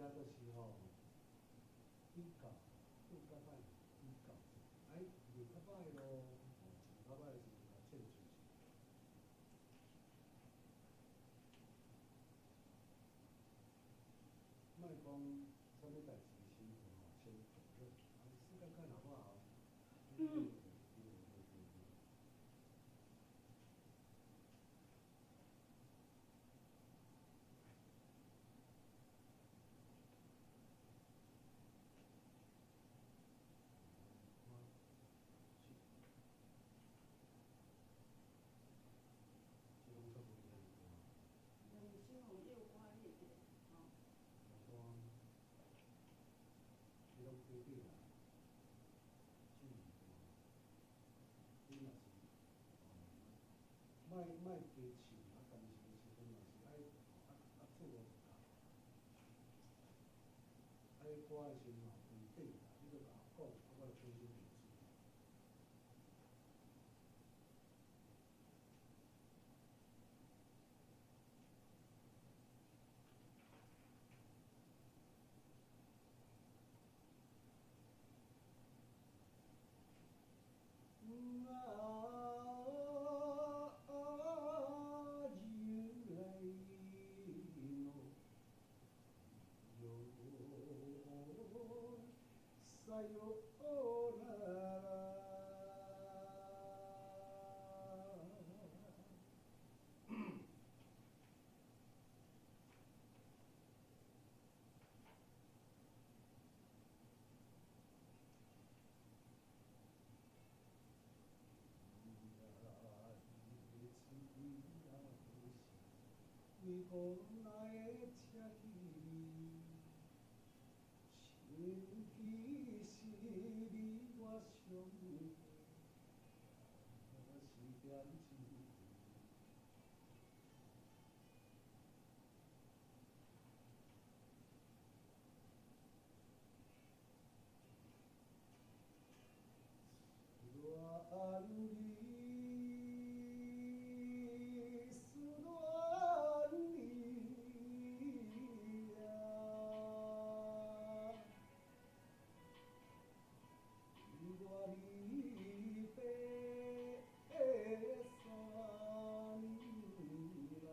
件就是吼，比較，好佮歹比較，哎，袂較歹咯，吼，較歹的時陣共遷就一下。莫講啥物代志先吼，先否認，啊，試看看好不好？對對對對對。是，這攏煞無遐爾大。兩首予幼歌你會記得吼？大彼攏短短啦，水毋大，你若是哦，莫莫加唱，啊，但是有時陣嘛是愛啊啊做無就夠。啊，彼歌的時陣吼，規短啦，你著共我講，啊，我就專心佇做。啊，由來喏，よさよなら。為何哪會這彼離？想起是你我相會，也是點一思恋你，思戀你啊！我離別三年來，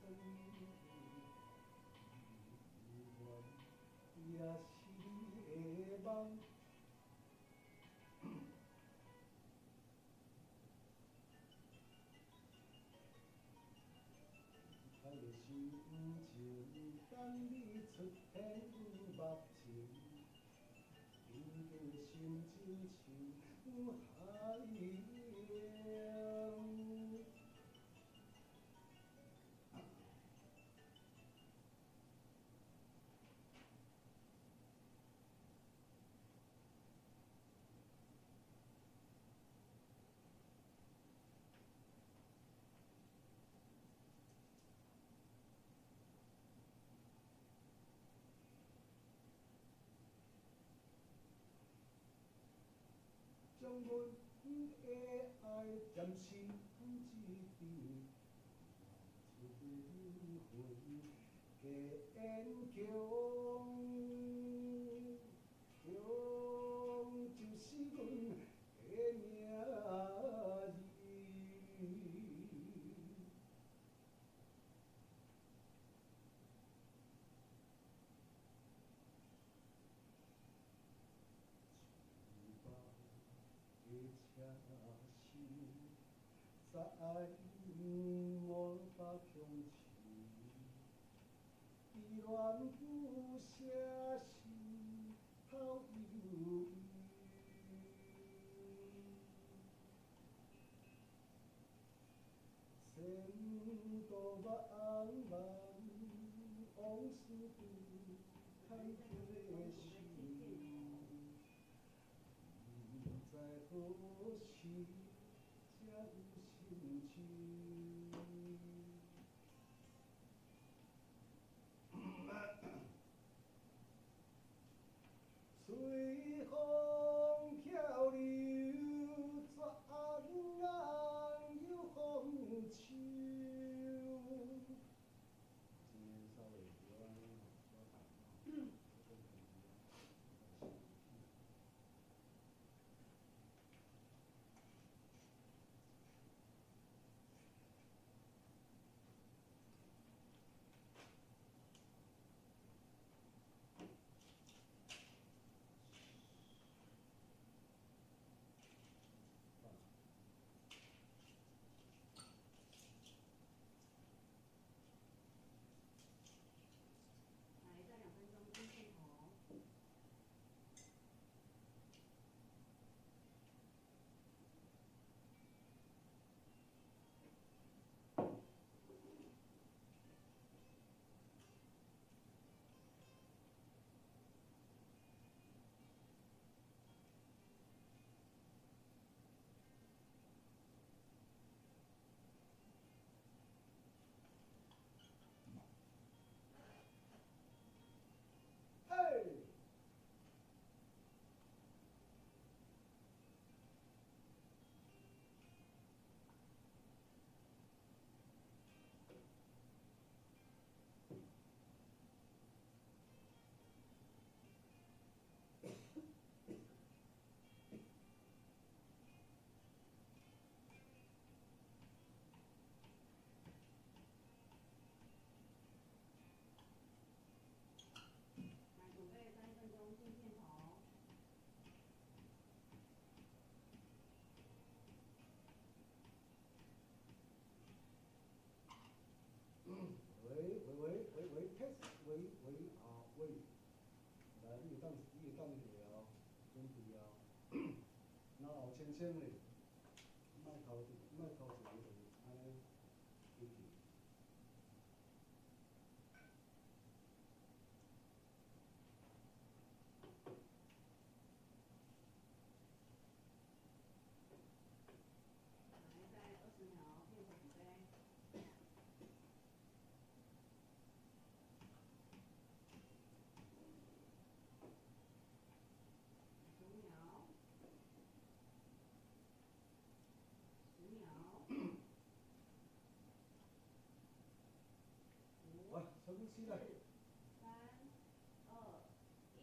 曾有願也是你的夢。愛的心情，等你出現目前，緊緊的心親像海洋。將阮的愛暫時一邊，一個緣分堅強，強就是阮的命運。樹的車心，在無法強求，依戀不捨心頭猶豫。前途茫茫，往事不堪回首，不知何時才有心情。隨風飄流，轉眼又豐秋。準備了，然後淺淺的，莫頭莫頭一个就按呢進去。來，再20秒，片手準備。15秒，10秒，五、來，收工起來。 4、3、2、1。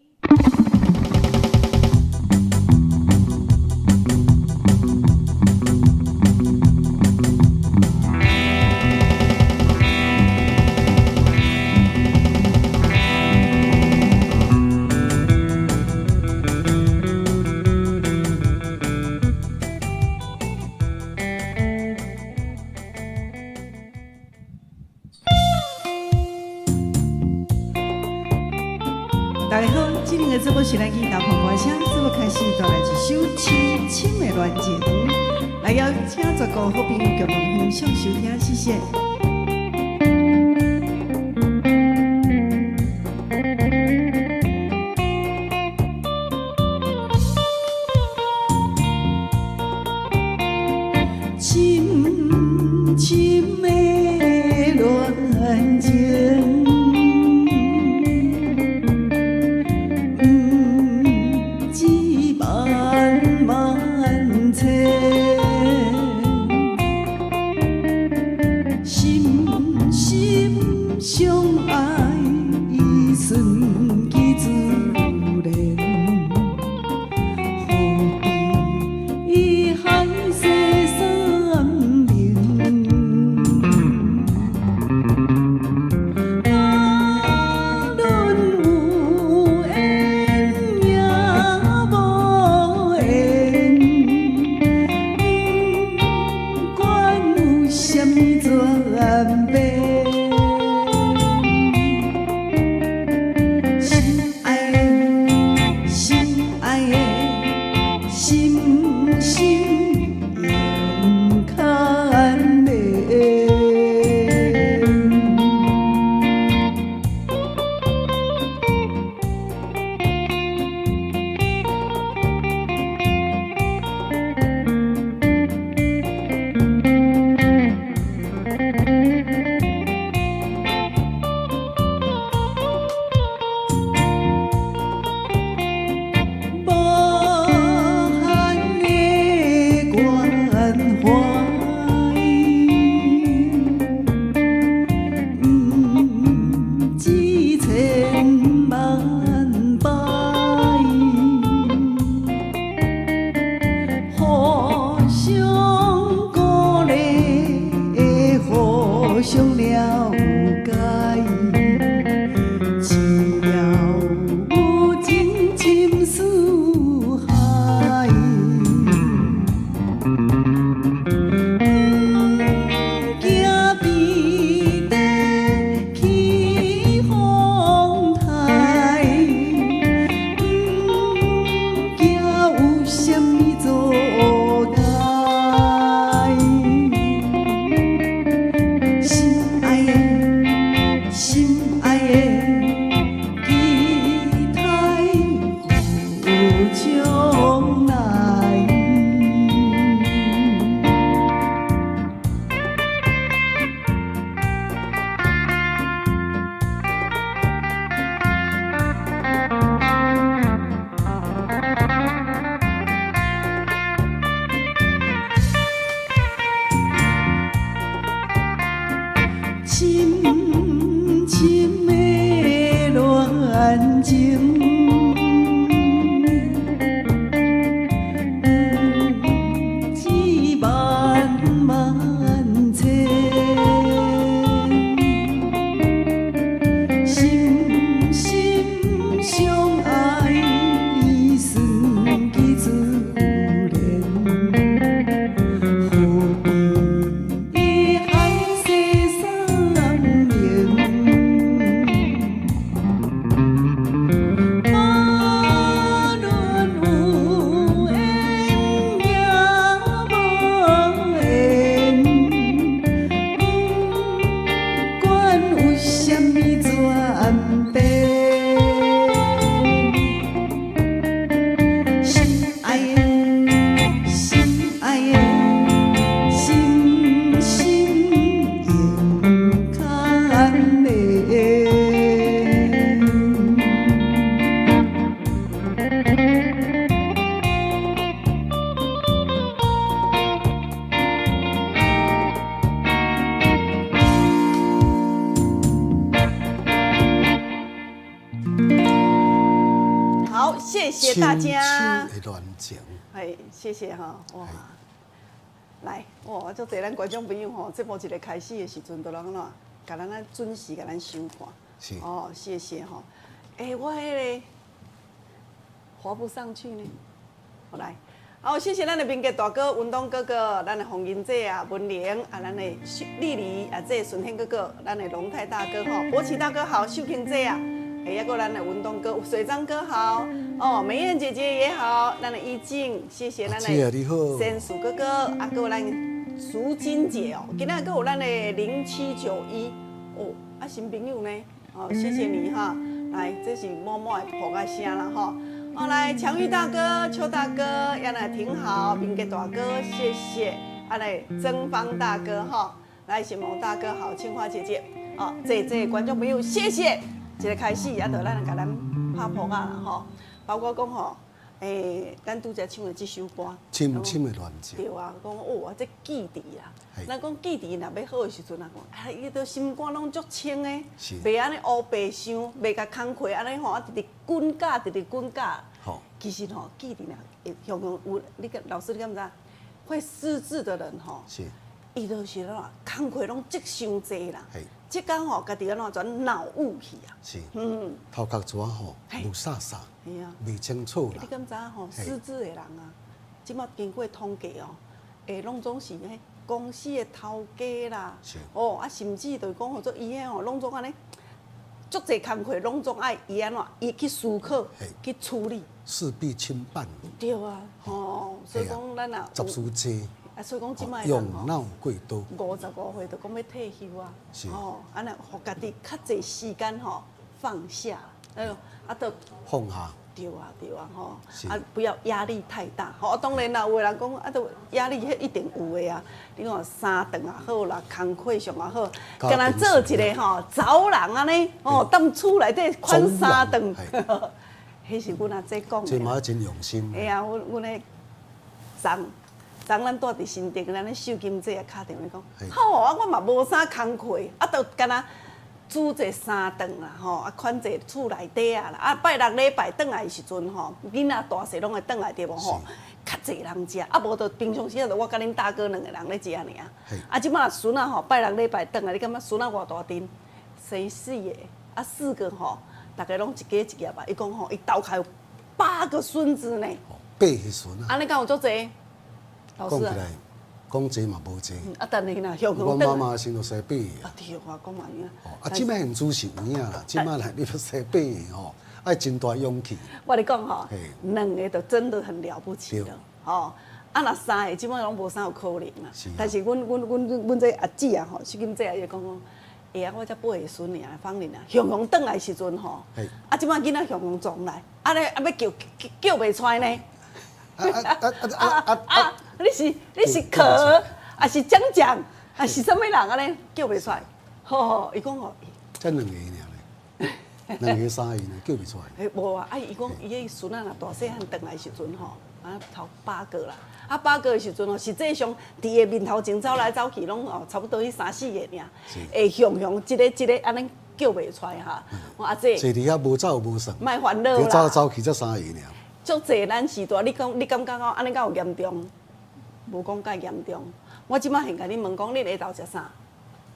大家好，這輪的節目是咱去頭旁歌聲，節目開始帶來一首深深的戀情，來邀請全國好朋友共同欣賞收聽，謝謝。深深的戀情，毋知漫漫千，心謝謝大家。的戀情。哎，謝謝哈，哇，來，哇，足濟咱觀眾朋友吼，節目一个開始的時陣，都攏按怎，共咱準時共咱收看。是。哦，謝謝吼。欸，我彼個滑不上去呢，好來。好，謝謝咱的明杰大哥、文東哥哥，咱的洪銀姐啊、文玲啊，咱的麗麗啊，這順天哥哥，咱的龍泰大哥吼，博奇大哥好，秀萍姐啊，哎，抑閣咱的文東哥、水章哥好，哦，美艷姐姐也好，咱的一靜，謝謝咱的仙樹哥哥，啊，閣有咱淑金姐哦，今仔閣有咱的0791，哦，啊，新朋友呢，哦，謝謝你哈，來，這是滿滿的噗仔聲啦吼。好，來，強玉大哥、邱大哥，原來挺好，明杰大哥，謝謝。啊，來，曾芳大哥哈，來，顯萌大哥好，青花姐姐，哦，這這觀眾朋友，謝謝。一个開始，啊，就咱共咱拍噗仔啦吼，包括講吼，欸，咱拄才唱的這首歌，深深的戀情。對啊，講哦，這記憶啊，咱講記憶若欲好的時陣啊，講啊，伊都心肝攏足清的，袂按呢烏白想，袂共工課按呢吼，啊，直直滾架，直直滾架。其實吼，記憶啊，會雄雄有，你敢老師你敢知？會失智的人吼，伊就是怎工課攏積傷濟啦，這工吼，家己按怎轉腦霧去啊？是，頭殼怎吼，霧煞煞，袂清楚啦。你敢知吼？失智的人啊，這馬經過統計哦，會攏總是彼公司的頭家啦，哦啊，甚至就是講號做伊彼吼，攏總按呢，足濟工課攏總愛伊按怎，伊去思考，去處理。事必親辦。對啊，吼，所以講咱若雜事濟。啊，所以講這擺用腦過多。55歲就講欲退休啊，吼，按呢，予家己較濟時間吼放下，哎喲，啊，就放下。對啊，對啊，吼，啊，不要壓力太大，吼，啊，當然啦，有的人講啊，都壓力彼一定有的啊。你看三頓也好啦，工課上也好，敢若做一个吼查某人按呢，吼，踮厝內底款三頓，彼是阮阿姐講的。這嘛真用心。嘿啊，阮阮咧昨昨咱住佇新竹，咱咧秀金姐也敲電話講，好啊，我嘛無啥工課，啊，就敢若煮一三頓啦，吼，啊，款者厝內底啊啦，啊，拜六禮拜轉來的時陣吼，囡仔大細攏會轉來對無吼？較濟人食，啊，無就平常時就我佮恁大哥兩個人咧食爾。啊，這擺孫仔吼，拜六禮拜轉來，你感覺孫仔偌大陣？生四個，啊，四個吼，逐家攏一家一業吧。伊講吼，伊兜跤有八個孫子呢。八個孫仔。按呢敢有足濟？老師講起來，講濟嘛無濟。啊，但是若我媽媽時就生八個。啊對啊，講嘛有影。啊，這擺現主是有影啦，這擺來你欲生八個吼，愛真大勇氣。我咧講吼，兩個就真的很了不起了，吼。啊，若三個，這擺攏無啥有可能啦。但是阮阮阮阮這阿姊啊吼，秀金姐啊，伊就講講，會啊，我才八個孫爾，芳玲啊，雄雄轉來時陣吼，啊，這擺囡仔雄雄撞來，啊咧啊欲叫叫袂出來呢。啊啊啊啊啊！你是殼，還是講講，還是啥物人按呢叫袂出來？吼吼，伊講吼，才兩個爾咧，兩個三個呢，叫袂出來。欸，無啊，啊伊講伊彼孫仔若大細漢轉來時陣吼，啊頭八個啦，啊八個的時陣吼，實際上佇伊面頭前走來走去，攏哦差不多彼三四個爾，會雄雄一個一個按呢叫袂出來哈。我阿姐，坐佇遐無走無算，莫煩惱啦，走來走去才三個爾。足濟咱時代，你講你感覺講按呢敢有嚴重？無講介嚴重。我這擺現共你問講，你下晝食啥？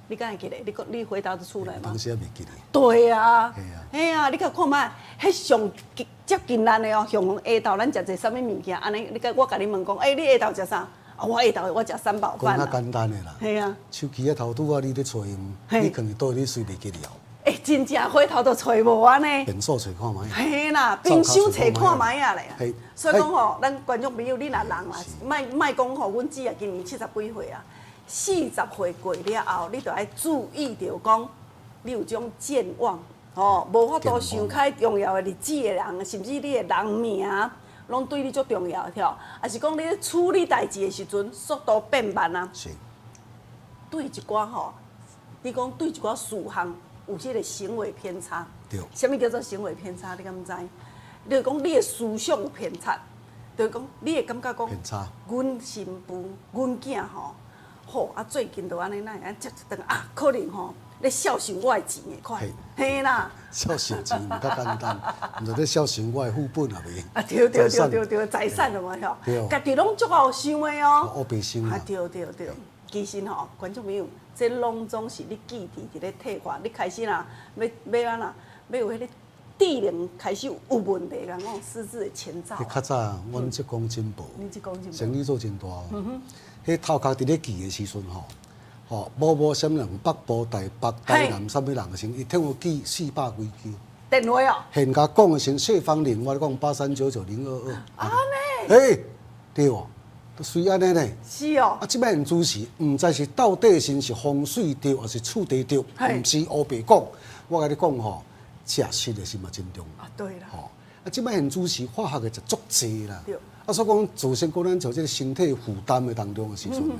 你敢會記得？你講你回答得出來嗎？當時也袂記得。對啊，嘿啊，你較看覓，彼上接近咱的哦，上下晝咱食者啥物物件？按呢，你共我共你問講，欸，你下晝食啥？啊，我下晝我食三寶飯。講較簡單的啦。嘿啊。手機仔頭拄仔你咧揣用，你囥佇佗，你隨袂記得。欸，真正回頭就揣無按呢。便所揣看覓。嘿啦，冰箱揣看覓啊咧。所以講吼，咱觀眾朋友，你若人啦，莫莫講吼，阮姊啊，今年七十幾歲啊，40歲過了後，你就愛注意著講，你有種健忘，吼，無法度想開重要的日子的人，甚至你的人名，攏對你足重要的，抑是講你咧處理代誌的時陣，速度變慢啊。對一寡吼，你講對一寡事項。有這個行為偏差，啥物叫做行為偏差？你敢知？你就講你的思想有偏差，就是講你會感覺講，阮新婦、阮囝吼，好啊，最近就按呢，哪會按接一頓啊？可能吼，咧孝順我的錢的款，嘿啦。孝順錢毋較簡單，毋知咧孝順我的副本也袂。啊對對對對對，財產了嘛吼，家己攏足夠想的哦。烏白想。啊對對對，其實吼，觀眾朋友，這攏總是你記憶佇咧退化，你開始啦，欲欲按怎，欲有彼個智能開始有問題，共講失智的前兆。彼較早，阮職工真薄，你職工真生意做真大。嗯哼。彼頭殼佇咧記的時陣吼。吼，無無啥物人，北部、台北、台南啥物人的時，伊聽我記400幾支電話哦。現家講的時，謝芳玲，我咧講8399022。按呢？嘿，對無？都隨按呢咧。是哦。啊，這擺人主持，毋知是到底是是風水著，抑是厝地著，毋是烏白講。我共你講吼，食食的是嘛真重要。啊，對啦。吼，啊，這擺現主持化學的就足濟啦。對。啊，所以講，造成講咱像這個身體負擔的當中的時陣呢。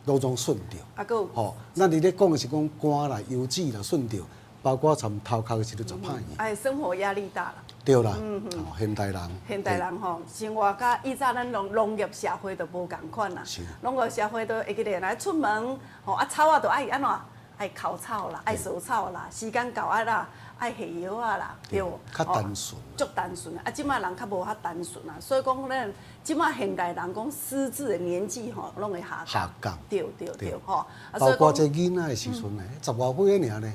攏總順著，啊，閣有吼，咱佇咧講的是講肝啦、油脂啦順著，包括參頭殼的時陣就歹去。哎，生活壓力大啦。對啦，吼，現代人。現代人吼，生活佮以早咱農農業社會就無仝款啦。農業社會都會記得來出門，吼啊草仔都愛按怎？愛澆草啦，愛除草啦，時間到啊啦，愛下藥仔啦，對無？較單純。足單純啊！這擺人較無遐單純啊，所以講咱這擺現代人講失智的年紀吼，攏會下降。下降。對對對，吼。包括這囡仔的時陣呢，十外歲爾呢。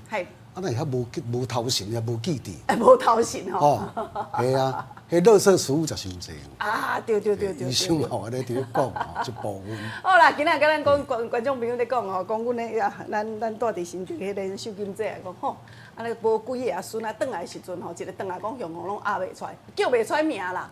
啊，哪會遐無無頭神，也無記憶。欸，無頭神吼。吼，係啊，彼垃圾食物食傷濟。啊，對對對對。醫生嘛有按呢佇咧講吼，這部分。好啦，今仔佮咱講觀觀眾朋友咧講吼，講阮咧啊，咱咱住佇新竹彼個秀金姐講吼，按呢無幾个仔孫啊，轉來的時陣吼，一个轉來講雄雄攏壓袂出來，叫袂出來名啦。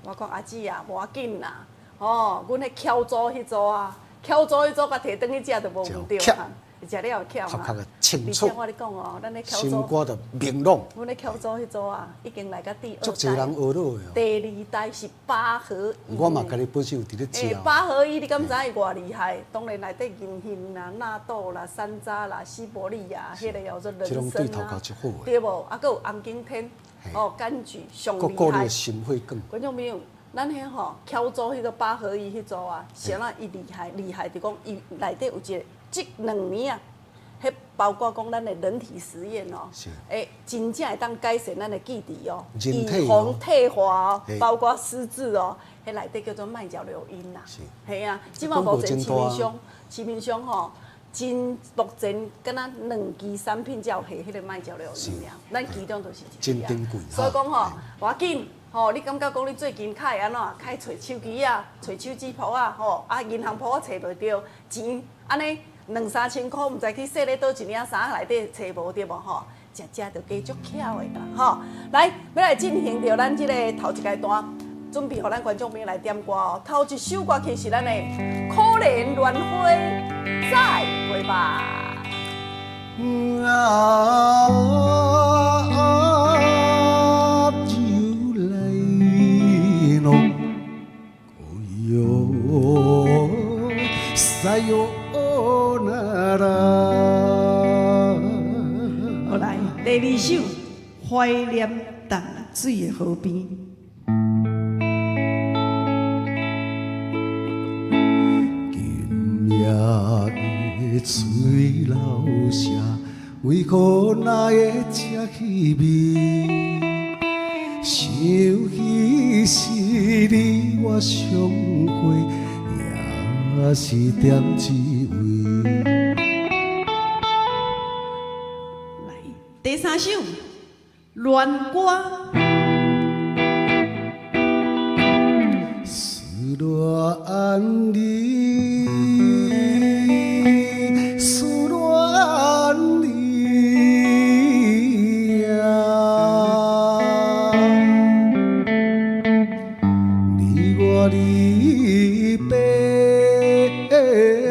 我講阿姊啊，無要緊啦，吼，阮彼巧組彼組啊，巧組彼組共提轉去食就無毋對啊。食了會巧嘛？清楚。而且我咧講哦，咱咧巧心肝就明朗。阮咧巧組彼組啊，已經來到第二代。足濟人學落的哦。第二代是八合一。我嘛家己本身有佇咧食。八合一，你敢知影伊偌厲害？當然內底銀杏啦、納豆啦、山楂啦、西伯利亞，彼個叫做人參啊，對無？啊，閣有紅景天，哦，柑橘上厲害。心血管。觀眾朋友，咱彼吼巧組彼個八合一彼組啊，是按怎伊厲害？厲害就講伊內底有一個。這兩年啊，彼包括講咱的人體實驗哦，欸，真正會當改善咱的記憶哦，預防退化哦，包括失智哦，彼內底叫做麥角硫因啦，係啊，這擺目前市面上，市面上吼，真目前敢若兩支產品才有下彼個麥角硫因爾，咱其中就是一支啊。所以講吼，無要緊吼，你感覺講你最近較會按怎？較會揣手機仔，揣手機簿仔吼，啊銀行簿仔揣袂著，錢按呢。兩三千箍，毋知去踅咧佗一領衫內底揣無對無吼？食食就加足巧的啦吼！來，欲來進行著咱這個頭一階段，準備予咱觀眾朋友來點歌哦。頭一首歌曲是咱的《可憐蓮花再會吧》。啊好來，第二首《懷念淡水的河邊》。今夜的吹老声，為何那會這稀微？想起是你我相會，也是踮這位。來，第三首《戀歌》。思戀你，思戀你啊！你我離別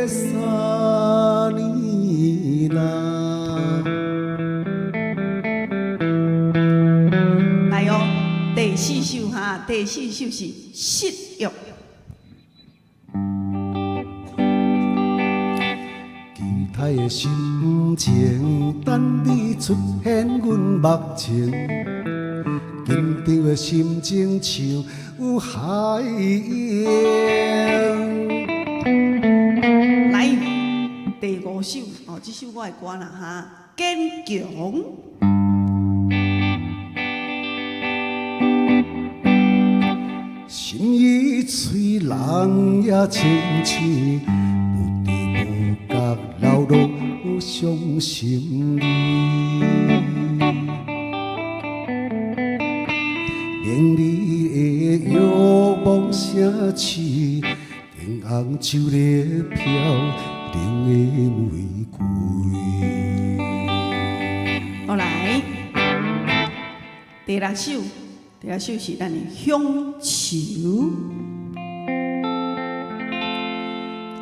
三年啦。來哦，第四首哈，第四首是《失約》。期待的心情，等你出現阮目前，緊張的心情像有海湧。來，第五首哦，這首我的歌啦哈，堅強。心已碎，人也清醒，不知不覺流落傷心里。明媚的欲望城市，灯红酒绿飘零的玫瑰。好來，第六首，第六首是咱的鄉愁。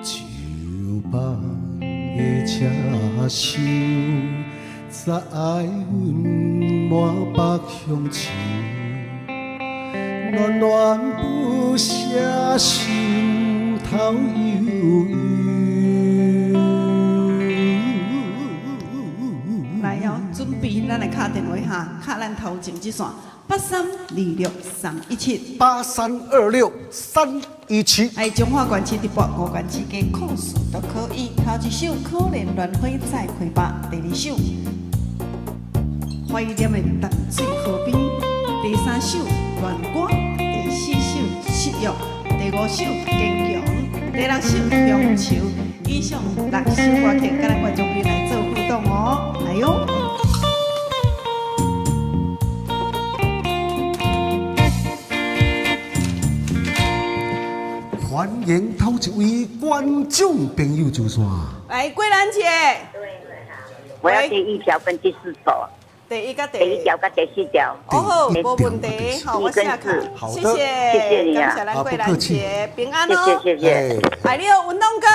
酒吧的車廂，載阮滿腹鄉愁，戀戀不捨，心頭悠悠。來哦，準備咱來敲電話哈，敲咱頭前這線8326317。 8326317。哎，彰化縣市直播，五縣市加控訴都可以。頭一首《可憐鸞花再會吧》，第二首《懷念的淡水河邊》，第三首《戀歌》，第四首《失約》，第五首《堅強》，第六首《鄉愁》。以上六首歌曲，佮咱觀眾朋友來做互動哦，來喲。歡迎頭一位觀眾朋友上線。來，桂蘭姐，我要第一條跟第四首，第一佮第一條跟第四條。哦好，第一無問條題，好，我寫卡，好的謝謝，謝謝你啊感謝咱桂蘭姐，平安謝哦。謝謝謝。哎，你好，文東哥，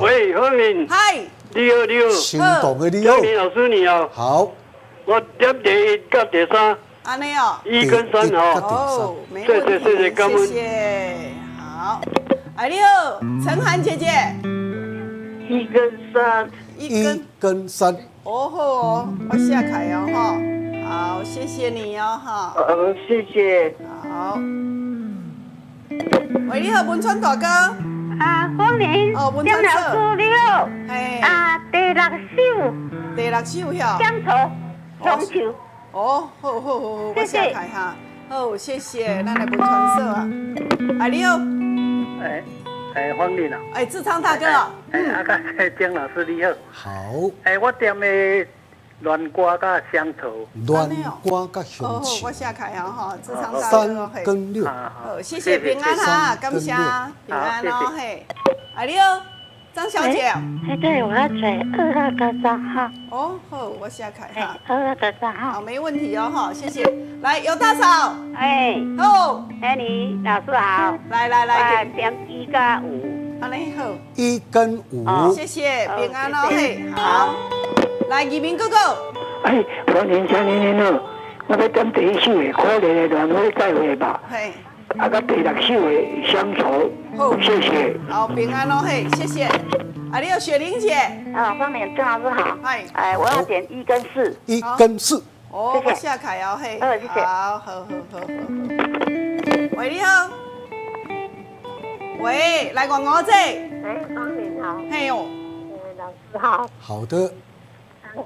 喂，芳玲，嗨，你好你好，心動的你好江，林老師你好，好，我點第一佮第三，按呢哦，一跟三吼，哦，沒問題，謝謝謝謝感恩謝謝，好，哎，你好，陳涵姐姐，一跟三，一根一，跟三，哦好哦，我寫開哦吼，好，謝謝你哦哈，謝謝。好，喂，你好，文川大哥，啊，芳玲，哦文江川嫂老師你好。嘿，啊，第六首第六首遐。鄉愁，鄉愁。哦，好好好好，我謝謝寫開哈。好，謝謝，咱來文傳嫂啊。哎，你好，哎哎，芳玲啊，哎，志昌大哥，哎，啊，佮江老師你好，好，哎，我點的戀歌佮鄉愁，戀歌佮鄉好好，我愁，寫開啊吼，志昌大哥，三嘿，跟六，好，謝謝平安哈，感謝平安哦嘿。哎，你好，張小姐，哎，對，我要選二號跟三號。哦，好，我寫開哎哈，，二號跟三好，號。沒問題哦哈，謝謝。來，尤大嫂，哎，好，哎，你老師好。來來來，我點一佮五。按呢好，一跟五，謝謝平安哦嘿，好。來，義民哥哥，哎，歡迎江玲玲好，我欲點第一首的《可憐的鸞花再會吧嘿。》，啊，佮第六首的《鄉愁好》，謝謝。好，平安哦，嘿，謝謝。啊，你好，雪玲姐，啊，芳玲，江老師好。嗨，哎，我要點一跟四。一跟四，哦，我寫開哦，嘿，好謝謝好好好好好。喂，你好。喂，來我五姐，哎，芳玲好，嘿哦，老師好。好的，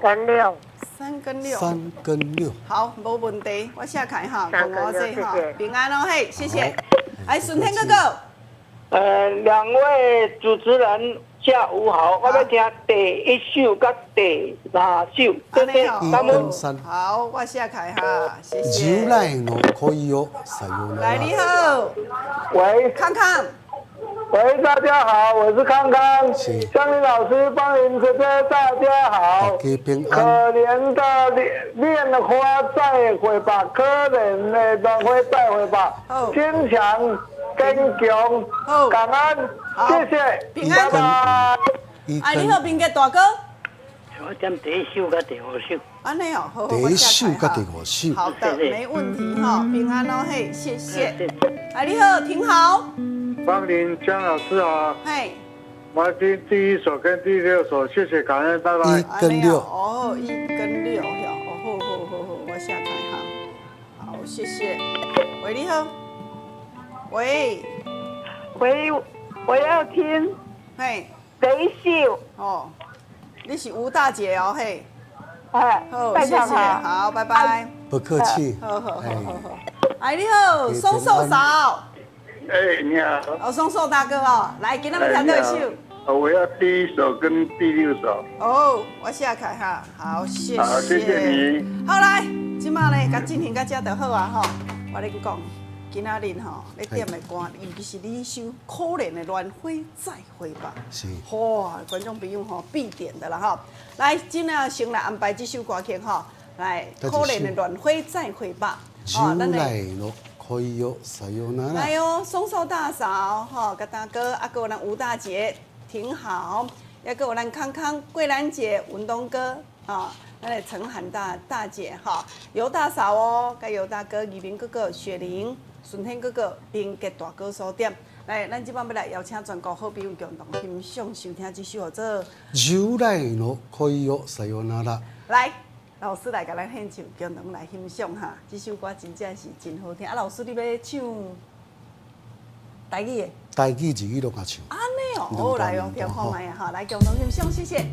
三跟六。三跟六，三跟六，好，無問題，我寫開哈，三跟六五姐哈謝謝，平安哦，嘿，謝謝。哎，順天哥哥，兩位主持人下午好，我欲聽第一首佮第三首，謝謝，一感恩跟。三，好，我寫開哈，謝謝。由來の恋をさよな來，你ら。好，喂康康，喂，大家好，我是康康，是江林老師、芳玲姐姐，大家好大。家平可安，憐的戀花再會吧，可憐的鸞花再會吧好，堅強、堅強好，感恩，好謝謝，平安拜拜。一哎，你好，跟明杰大哥，我點第一首佮第五首，按呢哦，好，第一首佮第五首，好的，沒問題哈，平安哦，嘿，謝謝。謝哎，你好，挺好，芳玲江老師好，嘿，我聽第一首跟第六首，謝謝感恩，拜拜一。跟六，哦，一跟六哟，哦，好好好好，我寫開哈，好，謝謝。喂，你好，喂，喂，我要聽嘿，第一首。哦，你是吳大姐哦，嘿，哎，好，謝謝，好，拜拜。不客氣。好好好好好。哎，你好，松壽嫂。哎，你好。哦，松壽大哥哦，來，今仔欲聽佗一首？我要第一首跟第六首。哦，我寫開哈，好，謝謝。好，謝謝你。好來，這馬呢，共進行到這就好啊吼。我咧講，今仔日吼，咧點的歌，尤其是你這首可憐的蘭花再會吧。是。哇，觀眾朋友吼必點的啦吼。來，今仔先來安排這首歌曲吼，來，可憐的蘭花再會吧。哦，咱的。可以喲，さよなら。來哦，松壽大嫂吼，佮大哥，啊，閣有咱吳大姐，挺好，抑閣有咱康康、桂蘭姐、文東哥，啊，咱的陳涵大大姐哈，尤大嫂哦，佮尤大哥、宜明哥哥、雪玲、順天哥哥、林杰大哥所點。來，咱這擺欲來邀請全國好朋友共同欣賞、收聽這首叫做《従來の戀よさよなら》。來。老師來共咱獻唱，共同來欣賞哈。這首歌真正是真好聽。啊，老師，你欲唱台語的？台語、日語攏會唱。按呢哦，好來哦，聽看覓啊哈，來共同欣賞，謝謝。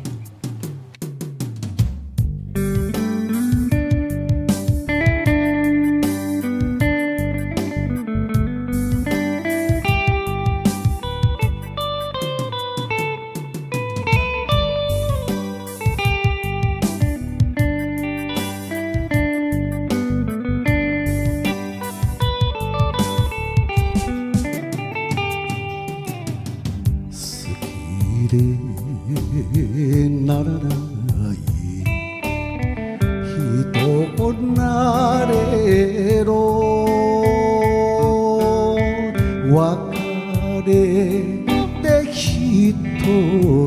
好きでならない人なれど別れて一人湖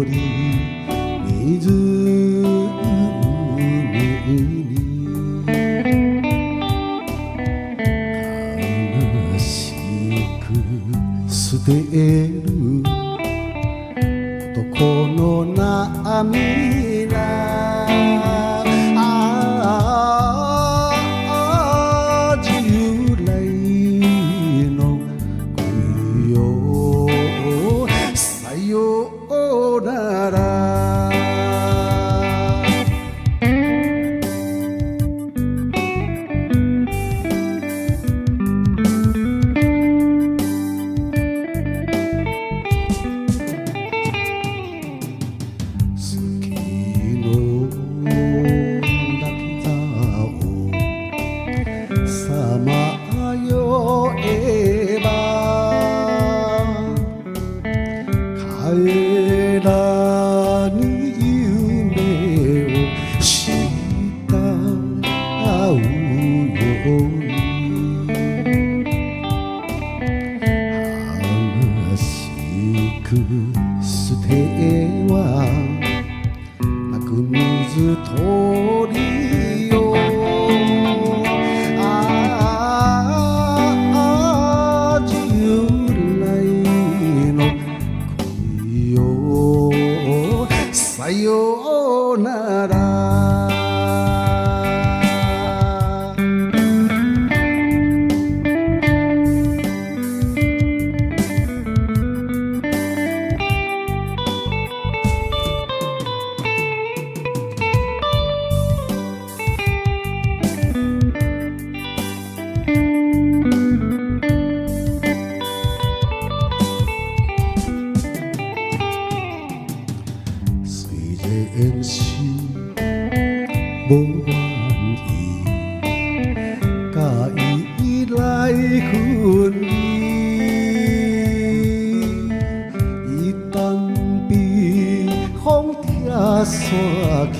に悲しく捨てる男の涙ああ従來の恋よさよなら。月の楽座をさまよえば帰らぬ夢をしたうように悲しく捨ては泣く水鳥よああ従來の恋よさよなら。雖然是無願意，佮伊來分離，伊當被風拆散去，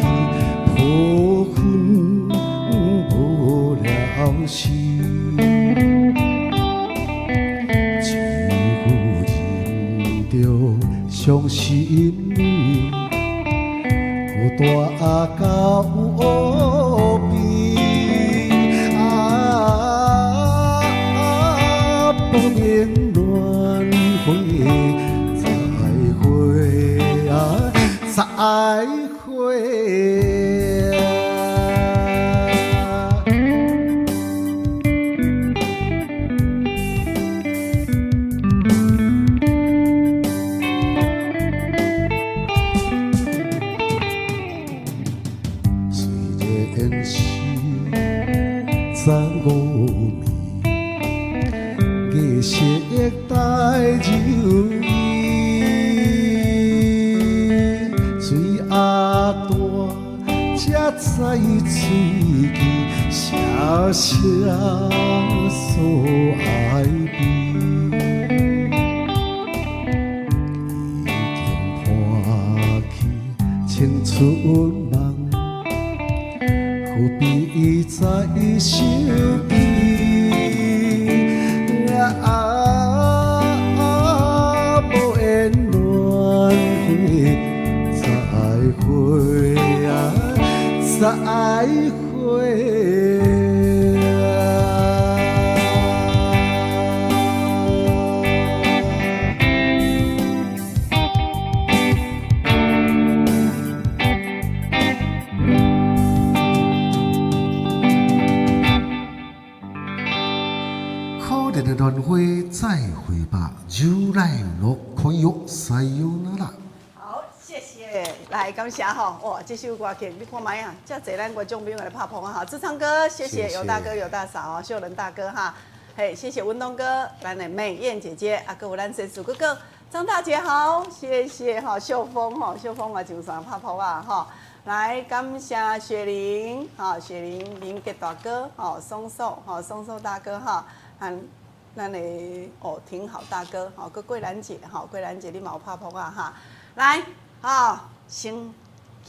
抱恨無了時。一副忍著傷心孤單到邊，啊，薄命蘭花再會啊，再會啊。雖然色带柔意，水鸭大才知喙齿，声声诉哀悲。已经破去青春梦，何必再想起？啊，无缘恋花，再会啊，再会啊。可怜的恋花再会吧，如来落开哟，さよなら。好，谢谢，来感谢吼，哇，这首歌曲你看覓啊，遮濟咱觀眾朋友來拍捧啊哈，志昌哥，謝謝尤大哥、尤大嫂哦，秀仁大哥哈，嘿，謝謝文東哥，咱的美艷姐姐，啊，閣有咱神主哥哥張大姐好，謝謝哈，秀峰吼，秀峰嘛上山拍捧啊吼，來感謝雪玲，哈，雪玲林杰大哥，吼，松壽，吼，松壽大哥哈，和咱的哦，挺好大哥，吼，閣桂蘭姐，吼，桂蘭姐你嘛有拍撲啊哈，來，吼，先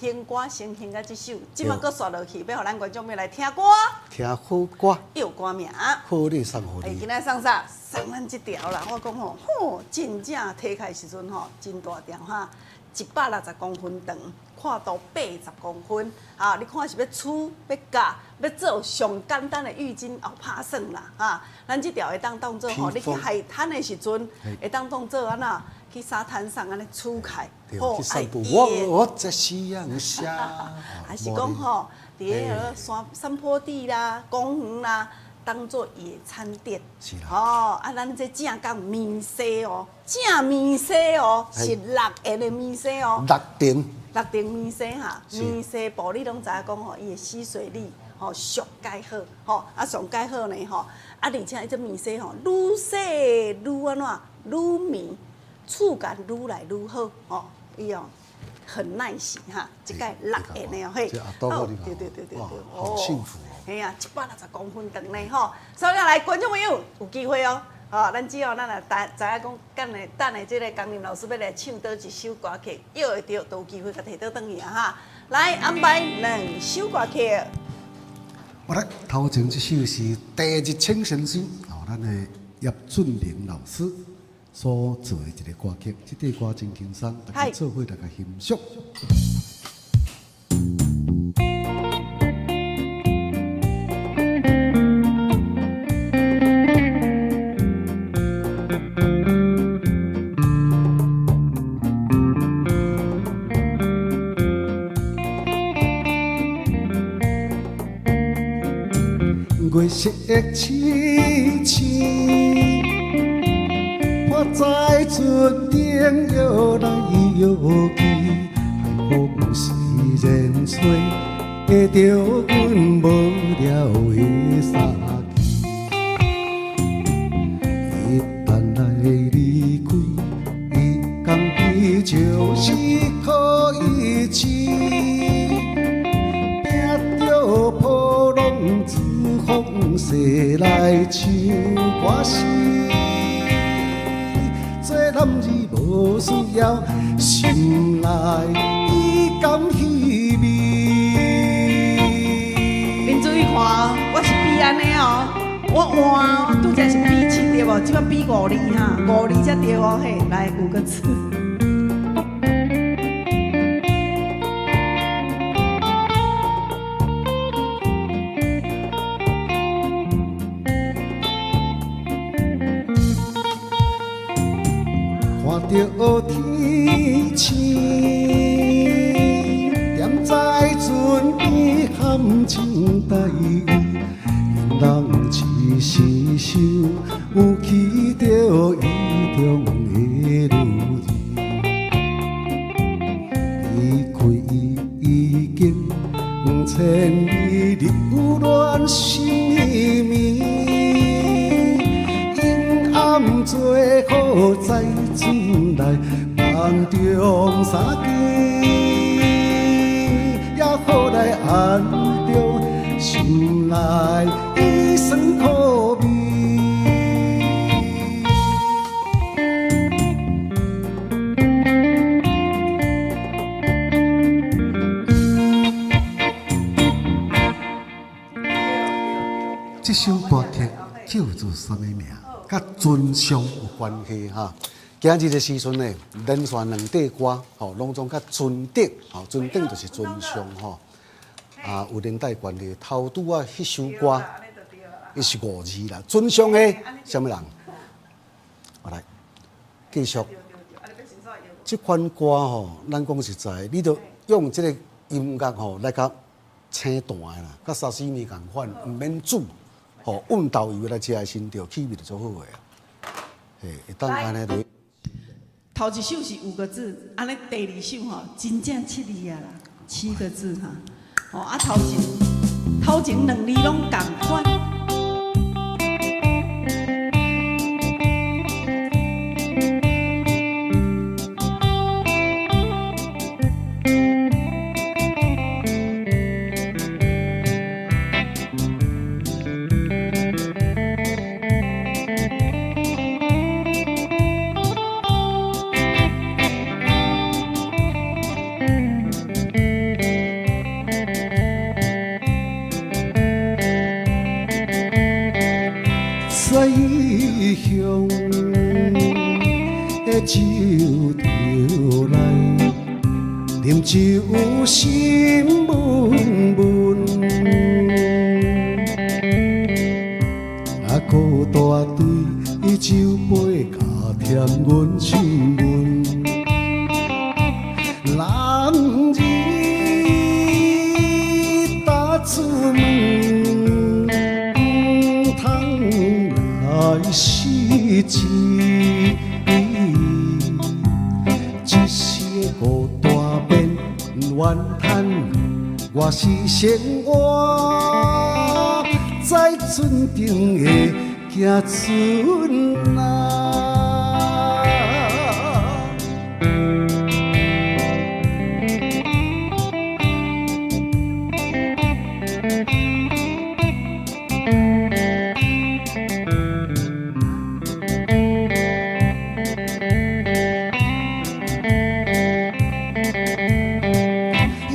哼歌，先哼到這首，這馬閣煞落去，欲予咱觀眾朋友來聽歌，聽好歌，有歌名，好你送予欸，你。今仔送啥？送咱這條啦，我講吼，吼，真正提開時陣吼，真大條哈，160公分長，闊度80公分，啊，你看是欲梳、欲夾、欲做上簡單的浴巾哦，拍算啦，哈，咱這條會當當做吼，你去海灘的時陣，會當當做按怎？去沙灘上按呢梳開，對，去散步。我在夕陽下，還是講吼，佇彼個山山坡地啦、公園啦，當做野餐墊。是啦。哦，啊，咱這正港棉紗哦，正棉紗哦，是六個的棉紗哦。六層。六層棉紗哈，棉紗布你攏知影講吼，伊的吸水力吼上蓋好，吼啊上蓋好呢吼，啊而且伊這棉紗吼，愈洗愈按怎，愈綿，觸感愈來愈好，吼，伊哦很耐洗哈，這個六個的哦嘿，哦，對對對對對，好幸福哦，嘿啊，160公分長呢吼，所以來觀眾朋友有機會哦。吼，咱只要咱若知影講，等下等下，這個江林老師欲來唱佗一首歌曲，約會著都有機會共提倒轉去啊哈！來安排兩首歌曲。我來頭前這首是第一清先生，哦，咱的葉俊麟老師所做的一个歌曲，這塊歌真輕鬆，大家做伙來共欣賞。月色凄凄，我在船顶摇來搖去，海風雖然吹，會著阮無聊的衫枝。伊等來離開，伊講伊就是可以試，拼著波浪子風勢來唱歌詞，做男兒無需要，心內伊甘稀微。恁注意看，我是比按呢哦，我換拄才是比七對無？這擺比五字哈，五字才對哦嘿，來五個字。看著天星，踮在船邊含情代意，人一時想起著意中的女兒，離開伊已經千里留戀心綿綿，因暗含做好再转来，梦中三更也好来安著心内的酸苦味。這首歌曲叫做啥物名？佮船上有關係哈。今日的時陣呢，連續兩塊歌，吼，攏總佮船頂，吼，船頂就是船上吼，啊，有連帶關係。頭拄仔彼首歌，伊是五字啦，船上的啥物人？好來，繼續。這款歌吼，咱講實在，你著用這個音樂吼來共清淡的啦，佮沙西米仝款，毋免煮。吼，溫豆油來食的時陣，著氣味就足好的啊。嘿，會當按呢落。頭一首是五個字，按呢第二首吼，真正七字啊啦，七個字哈。吼啊，頭前兩字攏仝款。在異鄉的酒桌內，啉酒心悶悶，啊，孤單對酒杯共添阮心阮。人兒踏出門，毋通來失志。一時的孤單免怨嘆，我是生活在船頂的行船啊。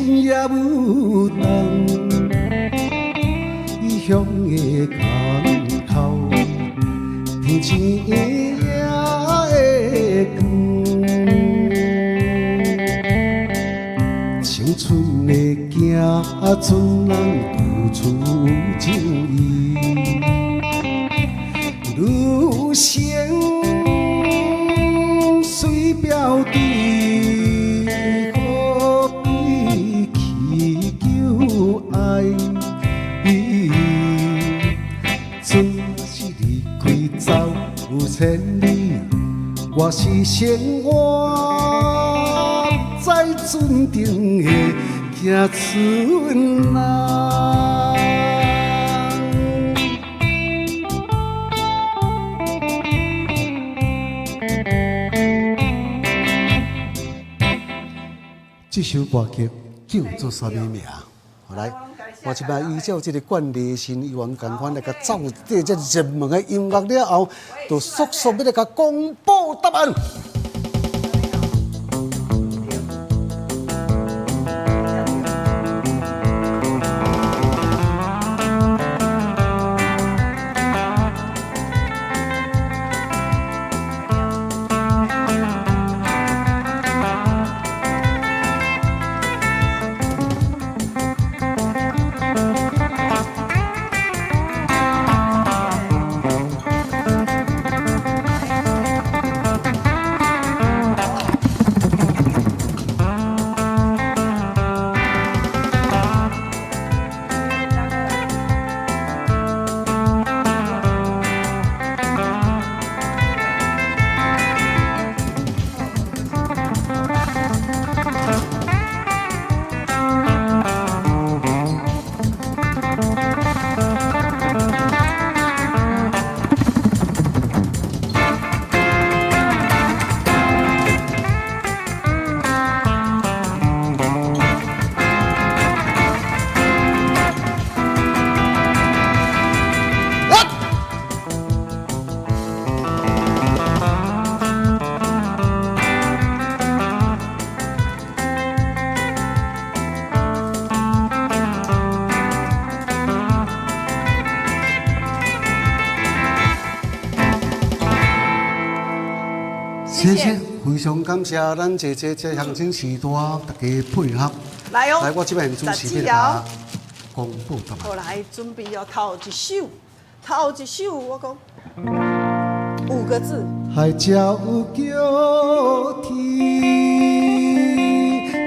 也有当異鄉的港口，天青也會光，青春的行船人處處有情意，旅程隨標誌。何必祈求愛？船是離開走千里，我是生活在船頂的行船人。這首歌曲叫做啥物名？好來，我這擺依照這個慣例，新議員仝款來共奏這這熱門的音樂了後，就速速欲來共公布答案。謝謝。非常感謝咱這這這鄉親序大大家配合。來哦，來，我這邊主持要公布答案。好，來準備哦，頭一首，頭一首我講五個字。海鳥有叫天，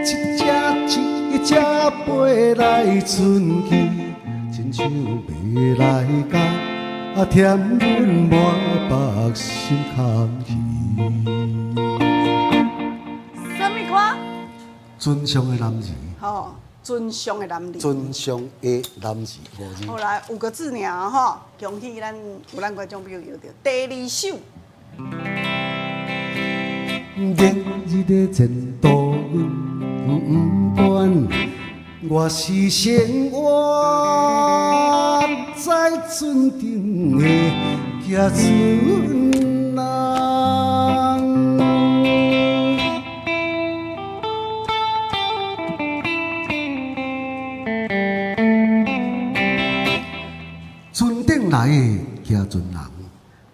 一隻一隻飛來春去，親像欲來甲，啊，添阮滿腹心空虚。啥物歌？船上的男兒。吼，船上的男兒。船上的男兒，五字。好來，五個字爾吼，恭喜咱有咱觀眾朋友搖著第二首。明日的前途阮不管，我是生活在船顶的行船人。船顶來的行船人。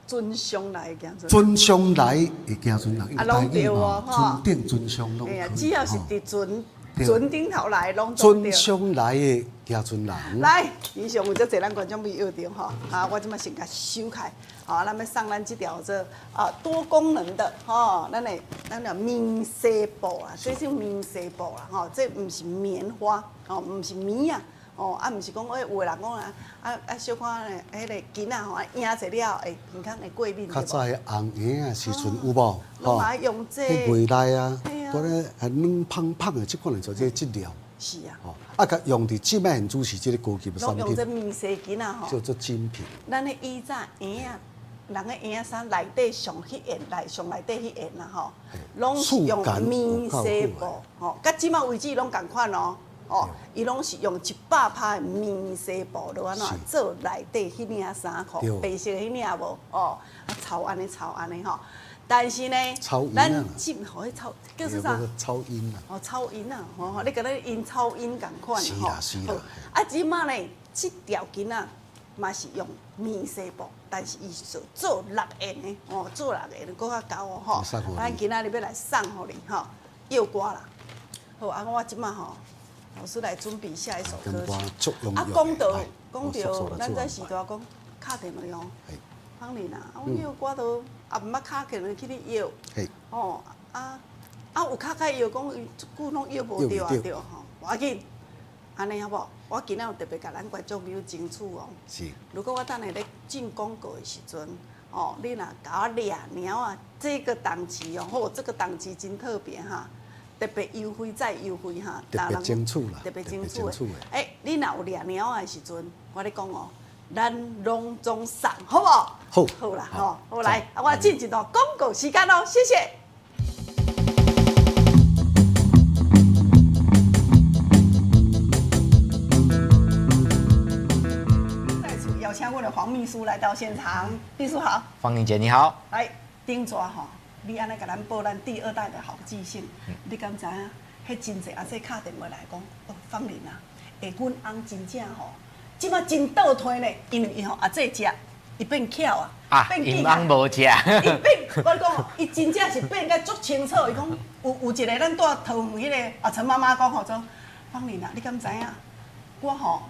船上來的行船，船上來的行船人，啊，攏對哦，船頂船上攏可以。只要是佇船船頂頭來，攏對。船上來的行船人。來，以上有遮濟咱觀眾朋友著吼，啊，我這擺先共收起來，好，咱欲送咱這條做啊多功能的吼，咱的咱的棉紗布啊，這是棉紗布啦，吼，這毋是棉花，吼，毋是棉啊。哦，啊，毋是講，欸，有的人講啊，啊啊，小可咧，彼個囡仔吼，揶一下了後，會鼻孔會過敏。較早彼紅嬰仔時陣有無？攏嘛愛用這個。彼月內啊，拄咧還軟胖胖的，這款的就這個質料。是啊。吼，啊，共用佇這擺現主是這個高級的產品。攏用這棉紗巾仔吼。叫做精品。咱的以前嬰仔，人的嬰仔衫內底上彼件，內上內底彼件啦吼，攏是用棉紗布吼，佮這擺為止攏仝款哦。哦，伊攏是用100%的棉紗布落按怎做內底彼領衫褲，白色的彼領無？哦，啊，草按呢草按呢吼。但是呢，咱這吼彼草叫做啥？草音啊。哦，草音啊，吼，你共咧因草音仝款是啦是啦。啊，這擺呢，這條巾仔嘛是用棉紗布，但是伊是做六件的，哦，做六件的閣較厚哦吼。咱今仔日欲來送予你吼，搖歌啦。好，啊，我這擺吼。老師來準備下一首歌曲。啊，講到講到，咱這時代講敲電話哦，芳玲啊，啊，阮搖歌都也毋捌敲電話去咧搖，吼啊啊有敲較搖，講伊足久攏搖無著啊，對吼，無要緊，按呢好無？我今仔有特別共咱觀眾朋友爭取哦。是。如果我等下咧進廣告的時陣，哦，你若共我掠貓仔，這個檔期哦，好，這個檔期真特別哈。特別優惠再優惠哈，特別爭取啦，特別爭取的。欸，你若有掠貓仔的時陣，我咧講哦，咱攏總送，好無？好，好啦，吼，好來，我進一段廣告時間咯，謝謝。再次邀請阮的黃秘書來到現場，秘書好。芳玲姐你好。來，頂逝吼。你按呢共咱報咱第二代的好記性，你敢知影？彼真濟阿姊敲電話來講，哦，芳玲啊，欸，阮翁真正吼，這擺真倒退呢，因為伊吼阿姊食，伊變巧啊，啊，𪜶翁無食，伊變，我講，伊真正是變甲足清楚。伊講有有一個咱住桃園彼個啊陳媽媽講吼，說芳玲啊，你敢知影？我吼。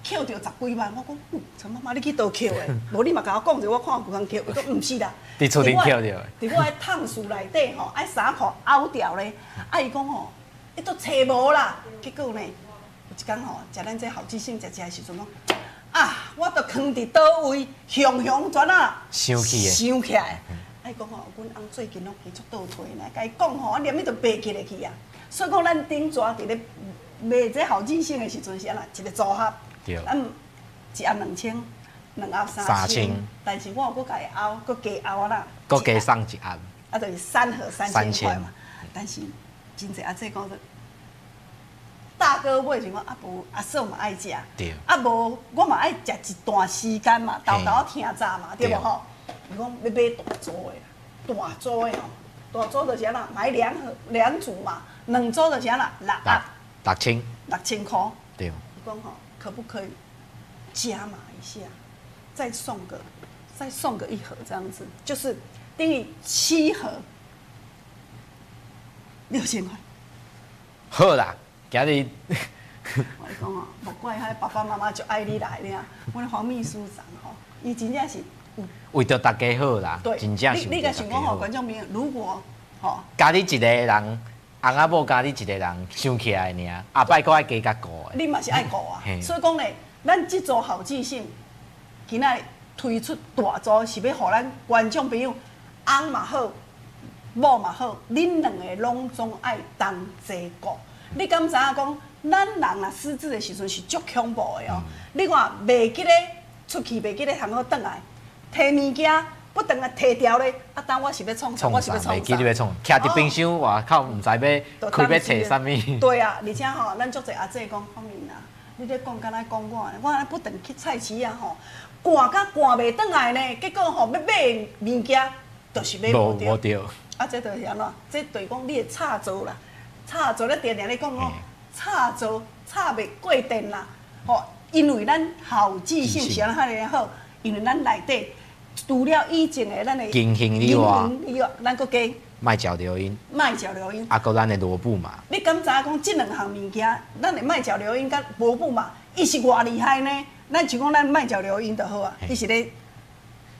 扣著十幾萬，我講，陳媽媽，你去佗扣的？無你嘛共我講者，我看有通扣。伊講毋是啦，佇厝頂扣著。佇我的熨欶內底吼，愛衫褲拗掉咧。啊，伊講吼，伊都揣無啦。結果呢，有一工吼，食咱這好記性食食的時陣，講啊，我都囥佇佗位，雄雄全啊，想起的，想起來。啊，伊講吼，阮翁最近攏去足倒退呢，共伊講吼，啊，連伊都袂記得去啊。所以講，咱頂逝佇咧賣這好記性的時陣是按怎一個組合。咱一盒兩千，兩盒三千，但是我有閣共伊拗，閣加拗啦。閣加送一盒。啊，就是三盒三千塊嘛。但是真濟阿姊講說，大哥買是講啊無阿嫂嘛愛食，啊無我嘛愛食一段時間嘛，沓沓仔聽早嘛，對無吼？伊講欲買大組的，大組的吼，大組就是按怎買兩盒兩組嘛，兩組就是按怎六盒。六千。6000箍。對。伊講吼。可不可以加碼一下，再送個一盒這樣子，就是等於7盒， 6000塊。好啦，今日我咧講哦，莫怪彼爸爸媽媽就愛你來爾。阮黃秘書長吼，伊真正是有為著大家好啦，對，真正是你為著你共想講吼，大家好。觀眾朋友，如果吼，加你一個人，翁仔某加你一個人想起來爾，後擺閣愛加較顧的。你嘛是愛顧啊。所以講咧，咱這組好記性，今仔推出大組是欲予咱觀眾朋友，翁嘛好，某嘛好，恁兩个攏總愛同齊顧。你敢知影講，咱人若失智的時陣是足恐怖的哦。你看，袂記咧出去，袂記咧通好轉來，提物件不轉來提掉咧，啊，當我是欲創啥？我是欲創袂記你欲創，徛佇冰箱外口，毋知欲開欲揣啥物。對啊，而且吼，咱足濟阿姐講，方明啊，你咧講敢若講我呢，我按呢不轉去菜市仔吼，趕甲趕袂轉來呢，結果吼欲買物件，就是買無著。無著。啊，這就是按怎？這就是講你的插座啦，插座咧定定咧講講，插座插袂過電啦，吼，因為咱好記性是按怎遐爾好，因為咱內底除了以前的咱的金杏以外以外，咱閣加麥嚼流音，麥嚼流音，啊，閣咱的羅布麻。你敢知影講這兩項物件，咱的麥嚼流音佮羅布麻，伊是偌厲害呢？咱就講咱麥嚼流音就好啊，伊是咧。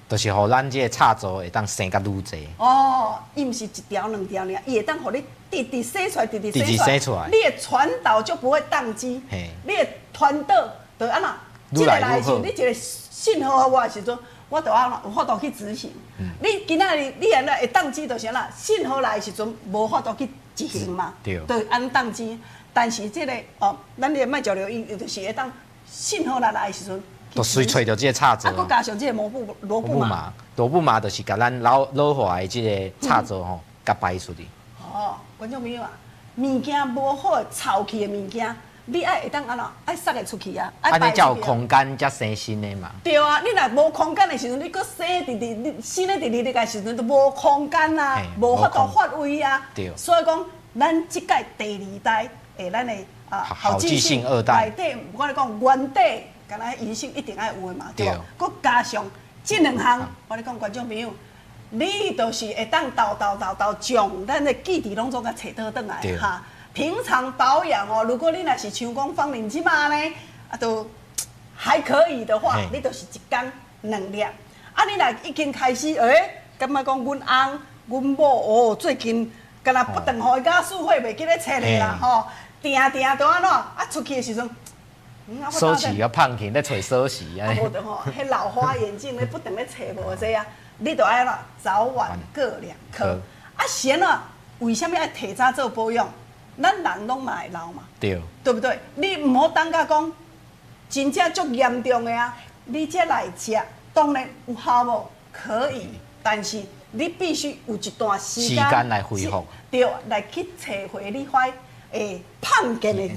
就是予咱這个插座會當生較愈濟。哦，伊毋是一條兩條爾，伊會當予你直直洗出來，直直直直洗出來你的傳導就不會當機，你的傳導就按怎？愈來愈好。你一個信號予我的時陣，我就按怎有法度去執行。你今仔日你按怎會當機，就是按怎信號來的時陣無法度去執行嘛，就按當機。但是這个哦，咱的麥交流音就是會當信號來來的時陣。就隨揣著這个插座。啊，閣加上這个羅布麻。羅布麻就是共咱老老化的這个插座吼，共排出去。哦，觀眾朋友啊，物件無好臭氣的物件，你愛會當按怎？愛捒會出去啊！按呢才有空間，才生新的嘛。對啊，你若無空間的時陣，你閣生佇佇新的佇佇入來時陣，就無空間啊，無法度發揮啊。對。所以講，咱這屆第二代的咱的啊好記性二代，內底我咧講原底。敢若銀杏一定愛有的嘛，對無？閣加上這兩項，我咧講觀眾朋友，你就是會當沓沓沓沓將咱的記憶攏總共揣倒轉來哈。平常保養哦，如果你若是像講芳齡這馬呢，啊都還可以的話，你就是一工兩粒。啊，你若已經開始，欸，感覺講阮翁、阮某哦，最近敢若不斷予伊家輸血，袂記咧揣咧啦吼，定定都按怎？啊，出去的時陣。鎖匙佮放去，咧揣鎖匙按呢。無著吼，彼老花眼鏡咧不斷咧揣無這啊，你著愛按怎早晚各兩顆。啊，是按怎？為啥物愛提早做保養？咱人攏嘛會老嘛，對，對不對？你毋好等到講真正足嚴重的啊，你才來食，當然有效無？可以，但是你必須有一段時間來恢復，對，來去揣回你塊會胖見的。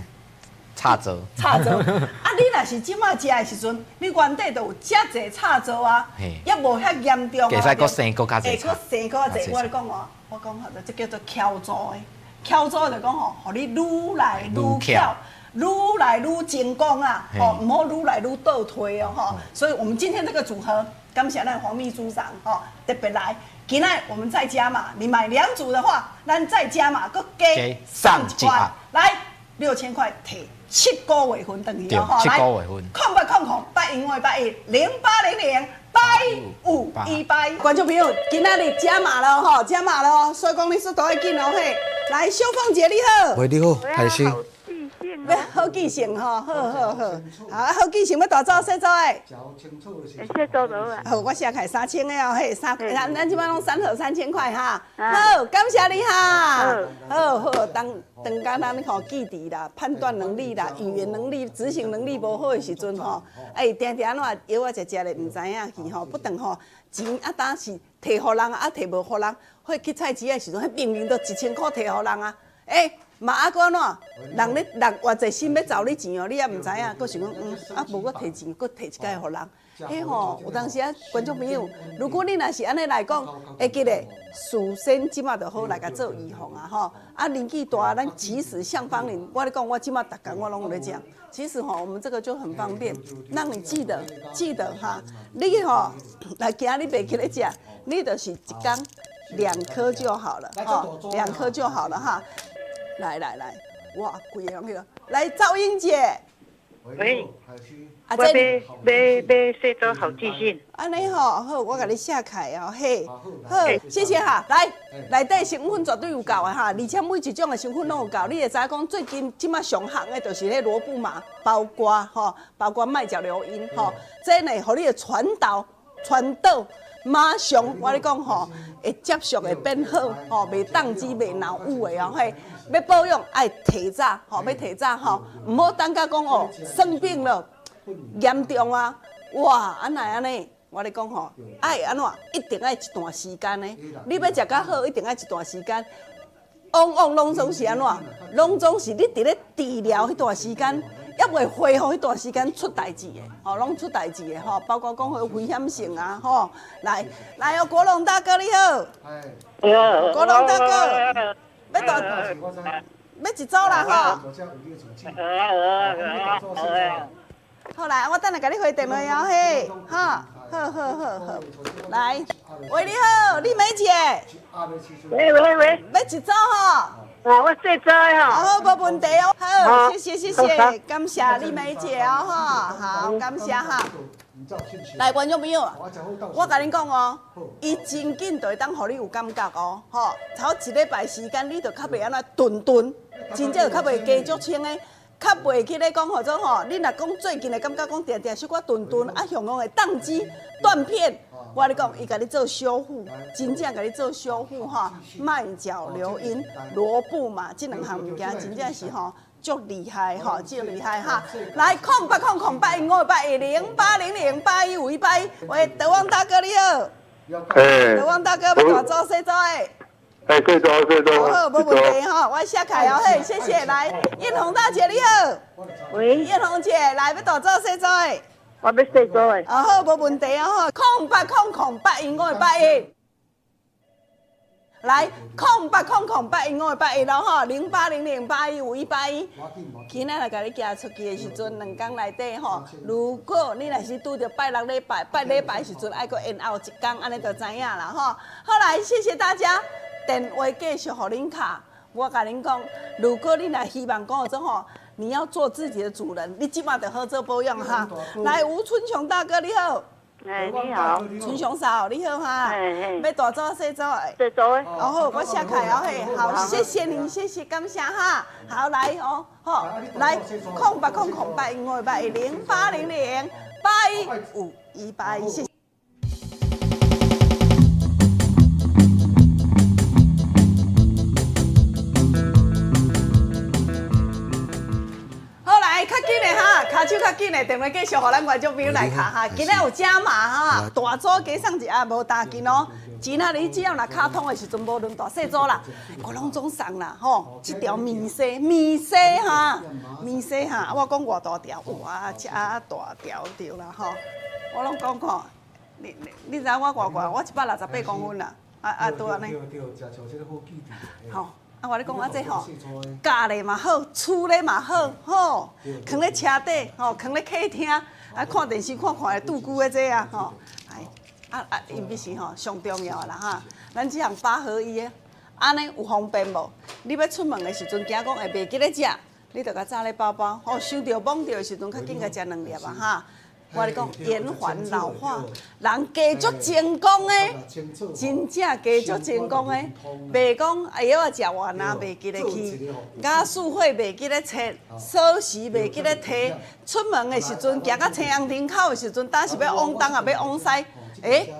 插座，插座，啊！你若是這馬食的時陣，你原底就有遮濟插座啊，也無遐嚴重啊。會使閣生閣較濟。會閣生閣較濟，我咧講哦，我講吼，這叫做巧組的，巧組就講吼，予你愈來愈巧，愈來愈成功啊！吼，毋好愈來愈倒退哦，吼。所以我們今天這個組合，感謝咱黃秘書長吼特別來。今仔我們再加碼，你買兩組的話，咱再加碼，閣加送一塊，來6000塊提。7個月份轉去哦，吼，來，0800 805 81 0800 8518。觀眾朋友，今仔日加碼了吼，加碼了哦，所以講你速度愛緊哦嘿。來，秀鳳姐你好。喂，你好，開心。欲好記性吼，好好好，好，好記性欲大組細組的。細組就好啊。好，我寫開3000的哦，嘿，三，咱這擺攏3盒3000塊哈。好，感謝你哈。好好，當當間咱吼記憶啦、判斷能力啦、語言能力、執行能力無好的時陣吼，哎，定定按怎藥仔食食咧，毋知影去吼，不斷吼錢啊，當時提予人啊，提無予人，彼去菜市仔的時陣，彼明明都1000箍提予人啊，欸。嘛啊，閣按怎？人咧人偌濟心欲找你錢哦，你也毋知影，閣想講啊，無閣提錢，閣提一擺予人。彼吼有當時啊，觀眾朋友，如果你若是按呢來講，會記得事先這馬就好來共做預防啊吼。啊，年紀大，咱其實像芳齡，我咧講，我這馬逐工我攏有咧食。其實吼，我們這個就很方便，讓你記得記得哈。你吼來驚你袂記咧食，你就是一工2顆就好了，哈，2顆就好了哈。來來來，哇，規个攏彼囉，來趙英姐。喂，啊，我欲欲欲細組好記性。按呢吼，好，我共你寫開哦，嘿，好，謝謝哈。來，內底成分絕對有夠的哈，而且每一種的成分攏有夠。你會知影講最近這馬上紅的，就是彼羅布麻，包括吼，包括麥角硫因吼，這呢，予你的傳導傳導馬上，我咧講吼，會接觸會變好，吼，袂當機袂腦霧的哦，嘿。欲保養愛提早，吼，欲提早吼，毋好等甲講哦，生病了，嚴重啊，哇，按哪會按呢？我咧講吼，愛按怎？一定愛一段時間的。你欲食較好，一定愛一段時間。往往攏總是按怎？攏總是你佇咧治療彼段時間，猶未恢復彼段時間出代誌的，吼，攏出代誌的吼，包括講彼危險性啊，吼，來來哦，國龍大哥你好，國龍大哥。欲大，欲一組啦吼。好來，我等下共你回電話哦，嘿，哈，好好好好，來，喂，你好，麗梅姐。喂喂喂。欲一組吼。啊，我細組的吼。好，無問題哦，好，謝謝謝謝，感謝麗梅姐哦，哈，好，感謝哈。來，觀眾朋友，我共恁講哦，伊真緊就會當予你有感覺哦，吼，頭一禮拜時間你就較袂按怎頓頓，真正就較袂加足清的，較袂去咧講號做吼。你若講最近的感覺講定定小可頓頓，啊，雄雄會當機斷片，我共你講，伊共你做修復，真正共你做修復吼，麥角硫因、羅布麻這兩項物件，真正是吼。足厲害吼，足厲害哈！來，0800 008 1 0800 815 181，喂，德旺大哥你好。欸。德旺大哥，欲大組細組的。欸，細組細組。好，無問題吼，我寫開哦，嘿，謝謝。來，艷紅大姐你好。喂。艷紅姐，來，欲大組細組的。我欲細組的。哦好，無問題哦吼，0800 081 581。來，0800 081 581咯吼，0800 815 181。今仔日共你行出去的時陣，兩工內底吼，如果你若是拄著拜六禮拜，拜禮拜時陣愛閣延後一工，按呢就知影啦吼。好來，謝謝大家，電話繼續予恁敲。我共恁講，如果你若希望講做吼，你要做自己的主人，你這馬就好做保養哈。來，吳春雄大哥你好。哎，你好，春雄嫂，你好哈，欲大組細組的？細組的。哦好，我寫開哦嘿，好，謝謝你，謝謝，感謝哈。好，來哦，好，來，0800 085 81 0800 815 181，謝謝。好來，較緊的哈，跤手較緊的，電話繼續予咱觀眾朋友來敲哈。今仔有加碼哈，大組加送一盒無擔緊哦。錢仔你只要若敲通的時陣，無論大細組啦，我攏總送啦吼。這條麵絲，麵絲哈，麵絲哈，我講偌大條，哇，遮大條對啦吼。我攏講看，你你你知影我偌懸？我168公分啦，啊啊拄按呢。吼。啊，我咧講啊，這吼教咧嘛好，處咧嘛好，吼，囥咧車底，吼，囥咧客廳，啊，看電視看看會拄久的這啊，吼，哎，啊啊，伊彼是吼上重要的啦哈。咱這項八合一的，按呢有方便無？你欲出門的時陣，驚講會袂記咧食，你就共紮咧包包，吼，想著摸著的時陣，較緊共食兩粒啊哈。我咧講延緩老化，人加足成功的，真正加足成功的，袂講啊藥仔食完啊，袂記得去，咬鼠血袂記得切，鎖匙袂記得提，出門的時陣行到青紅燈口的時陣，當時欲往東抑欲往西，欸。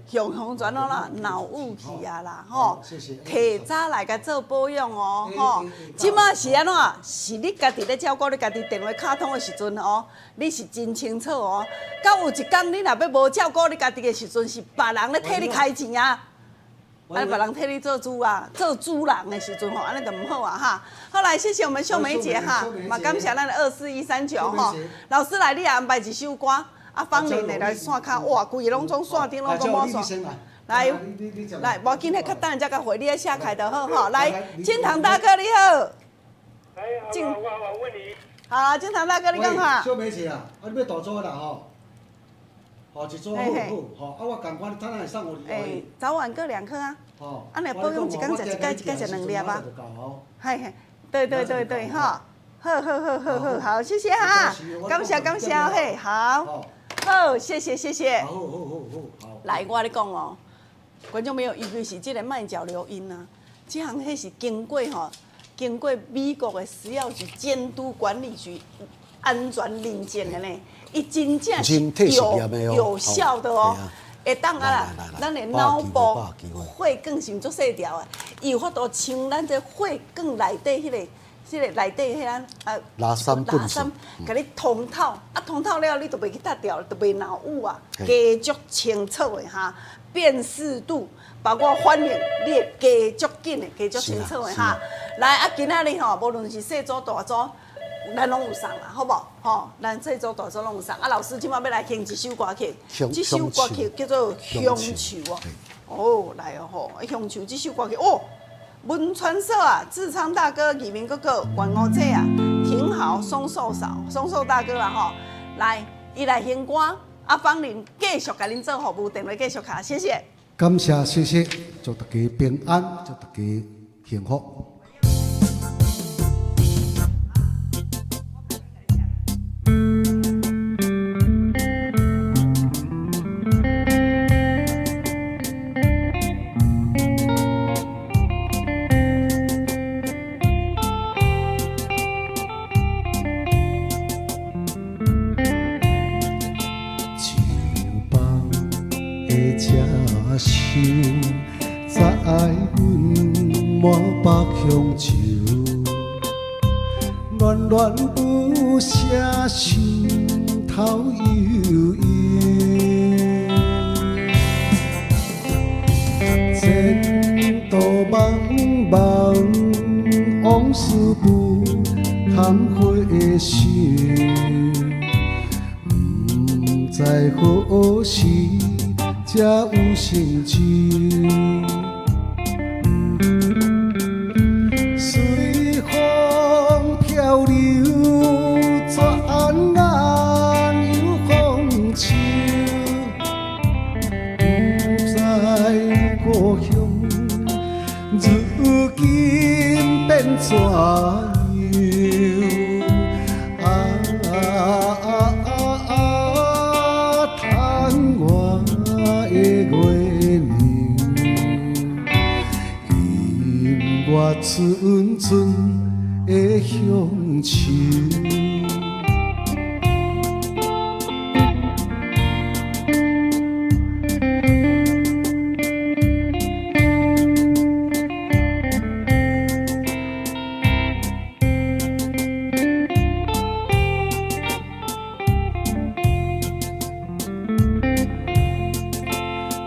雄雄全攏啦，腦霧去啊啦，吼！提早來共做保養哦，吼！這馬是按怎？是你家己咧照顧你家己電話敲通的時陣哦，你是真清楚哦。到有一天你若欲無照顧你家己的時陣，是別人咧替你開錢啊，啊，別人替你做主啊，做主人的時陣吼，按呢就毋好啊哈。好來，謝謝我們秀梅姐哈，嘛感謝咱的24139吼。老師來，你也安排一首歌。啊，芳玲的來線跤，哇，規个攏總線頂攏總滿線。來，來，無要緊，彼較等下才共回，你愛寫開就好吼。來，金堂大哥你好。金，我我問你。好，金堂大哥你講話。小梅姐啊，啊你欲大組的啦吼，吼一組好好吼，啊我仝款你等下會送予你。欸，早晚各兩顆啊。吼。啊，若保養一工食一擺，一擺食兩粒啊。嘿嘿。對對對對，吼，好好好好好，好，謝謝哈，感謝感謝，嘿，好，好，謝謝謝謝。好好好好好。來，我咧講哦，觀眾朋友，尤其是這个麥角硫因啊，這項彼是經過吼，經過美國的食藥局監督管理局安全認證的呢，伊真正是有有效的哦。會當啊啦，咱的腦部血管是毋足細條的，伊有法度像咱這血管內底彼个、這个內底彼咱啊，垃圾垃圾，共你通透，啊通透了，你就袂去塞著，就袂腦霧啊，加足清楚的哈，辨識度，包括反應，你會加足緊的，加足清楚的哈。來啊，今仔日吼，無論是細組大組，咱攏有送啦，好無？吼，咱細組大組攏有送。啊，老師這擺欲來哼一首歌曲，這首歌曲叫做《鄉愁》哦。哦，來哦吼，鄉愁這首歌曲哦，文傳社啊，志昌大哥、義民哥哥、袁五姐啊，廷豪、松壽嫂、松壽大哥啦吼，來，伊來哼歌，啊，芳玲繼續共恁做服務，電話繼續敲，謝謝。感謝，謝謝，祝大家平安，祝大家幸福。樹房的車廂，載阮滿腹鄉愁，戀戀不捨，心頭悠悠。前途茫茫，往事不堪回首，毋知何時才有成就。隨風飄流，轉眼又豐收。不知故鄉，如今變怎樣？啊啊啊啊！窗外的月娘，映我阵阵的鄉愁。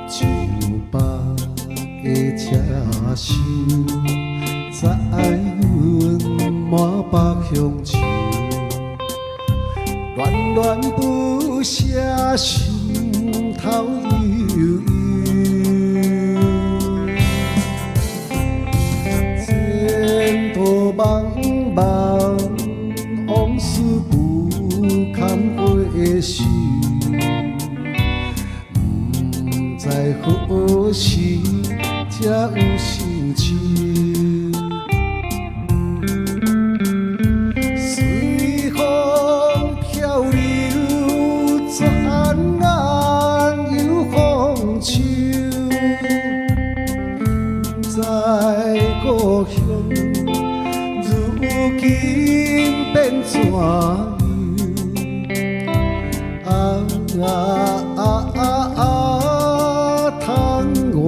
樹房的車廂，載阮滿腹鄉愁，戀戀不捨，心頭悠悠。前途茫茫，往事不堪回首，毋知何時才有成就。隨風飄流，轉眼又豐收。不知故鄉，如今變怎樣？啊啊啊啊啊！窗外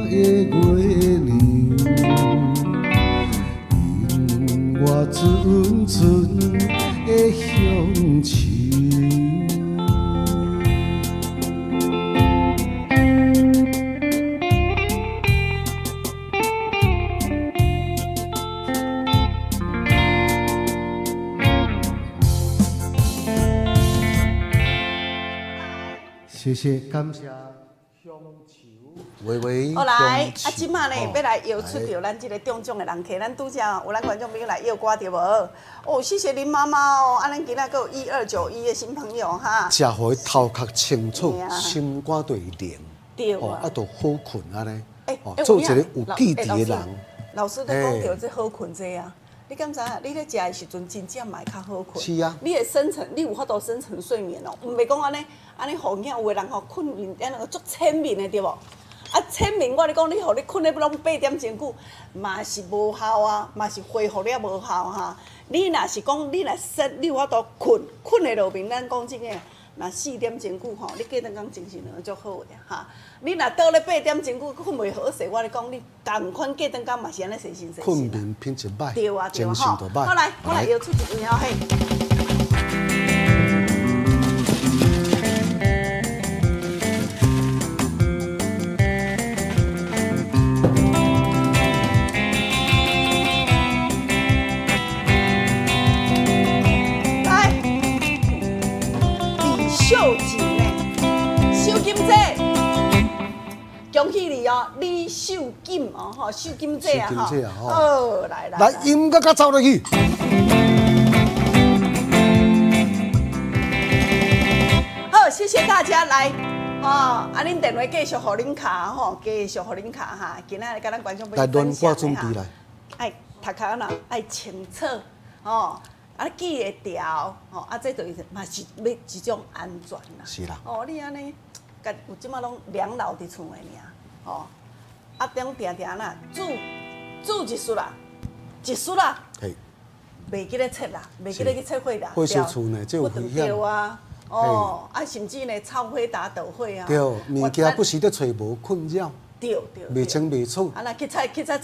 的月娘，映我陣陣的鄉愁。謝謝，感謝鄉愁。喂喂，好來，鄉啊，這擺呢，欲來搖出著咱這个中獎的人客，咱拄才有咱觀眾朋友來搖歌對無？哦，謝謝林媽媽哦，啊，咱今仔閣有1291的新朋友哈。食予伊頭殼清楚嘿啊，心肝就會靈，對啊啊，就好睏按呢欸，哦，做一個有記憶的人。老師，你講著這好睏這啊，你敢知影？你咧食的時陣，真正嘛會較好睏。是啊。你會深層，你有法度深層睡眠哦。毋袂講按呢，按呢予囝有的人吼睏眠，按呢個足淺眠的對無？啊，淺眠我咧講，你予你睏咧攏8點鐘久，嘛是無效啊，嘛是恢復了無效哈。你若是講你若深，你有法度睏睏會落眠，咱講真的，若4點鐘久吼，你隔頓工精神會足好的哈。你若倒咧8點鐘久睏袂好勢，我咧講你仝款隔頓工嘛是按呢洗身洗睏眠品質歹，對啊對啊精神就歹。好來，我來搖出一位哦嘿。來，李秀錦呢？秀錦姐，恭喜你哦，李秀錦哦，吼，秀錦姐啊，秀錦姐啊吼哦，來來來，音樂較走落去。好，謝謝大家來，哦，啊，恁電話繼續予恁敲吼，繼續予恁敲哈。今仔日佮咱觀眾朋來，友分輪歌享的準備來。愛頭殼若愛清楚，吼，啊記會牢，吼，啊這就是嘛是欲一種安全啦。是啦。哦，你按呢，家有這馬攏兩老佇厝的爾，吼，啊中定定啦，煮煮一束啦，一束啦。嘿。袂記咧切啦，袂記咧去切火啦。火燒厝呢，這有危險。對啊，哦，啊，甚至呢，臭火打著火啊。對，物件不時咧揣無困擾。對對。袂清袂楚。啊，若去菜市仔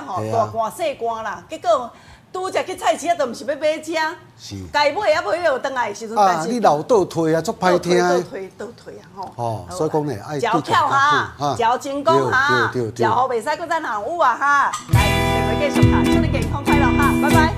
吼，大寒細寒啦，結果拄才去菜市仔，都毋是欲買食。是。該買啊買落轉來的時陣，啊，你老倒退啊，足歹聽的。倒退倒退啊，吼。哦，所以講呢，愛食巧哈，食成功哈，食好袂使閣再難有啊哈。來，電話繼續敲，祝你健康快樂哈，拜拜。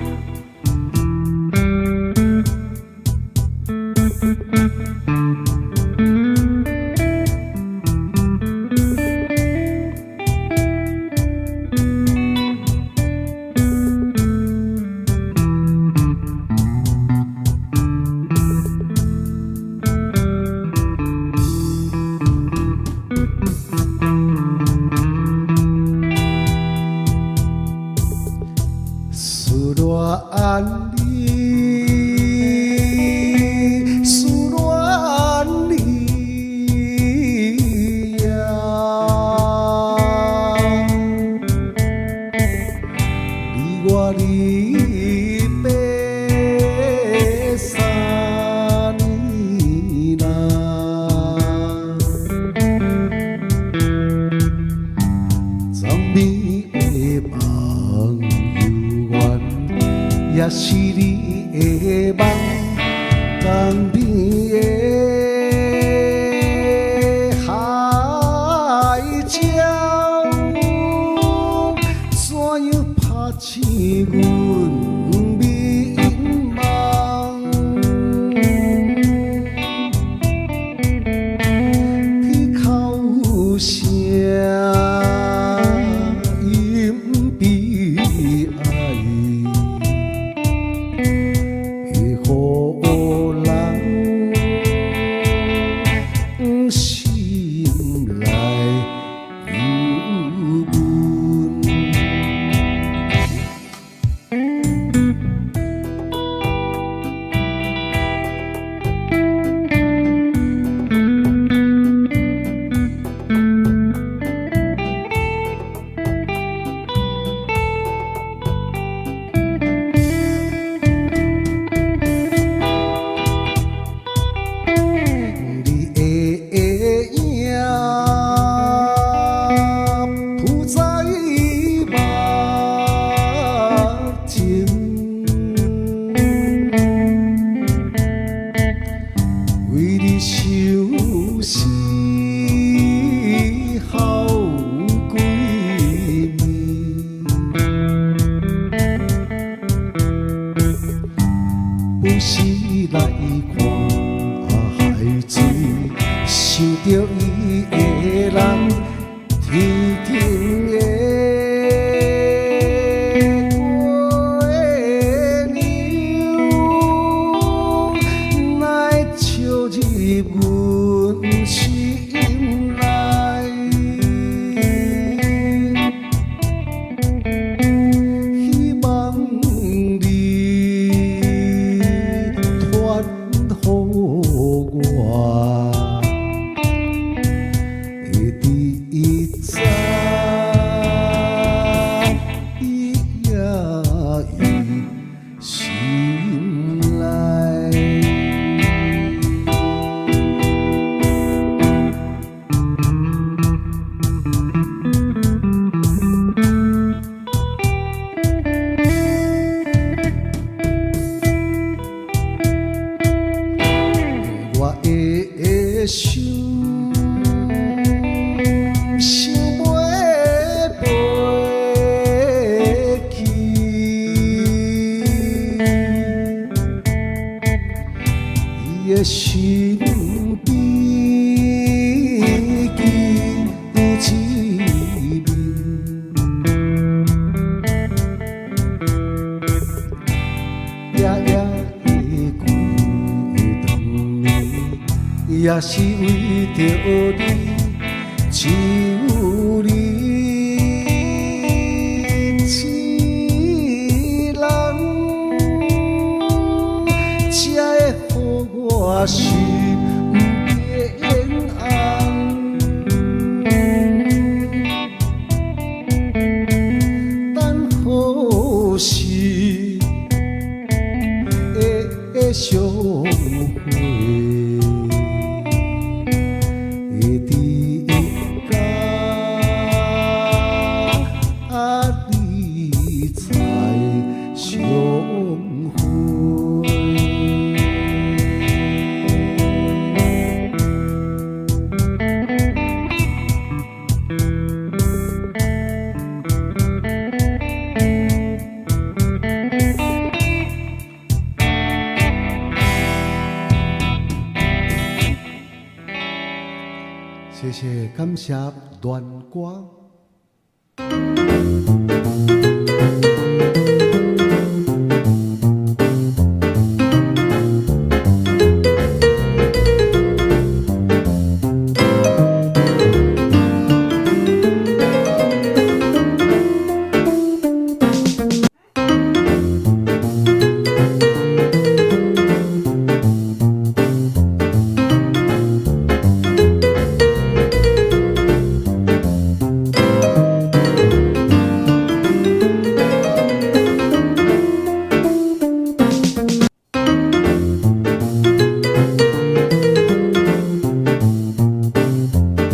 思恋你，思戀你呀，你我離別3年啦，昨暝的夢猶原，也是你的夢，江邊的海角，怎樣拍醒阮迷惘？天哭聲音悲哀，會予人心內憂悶。你的影浮在目前，為你相思好幾暝，不時來看海水，想著伊的人，天頂的月娘，來笑入阮心內。希望也是為著你，只有你一人，才會予我心平安。等何時會相會？會佇甲你再相會。謝謝，感謝戀歌。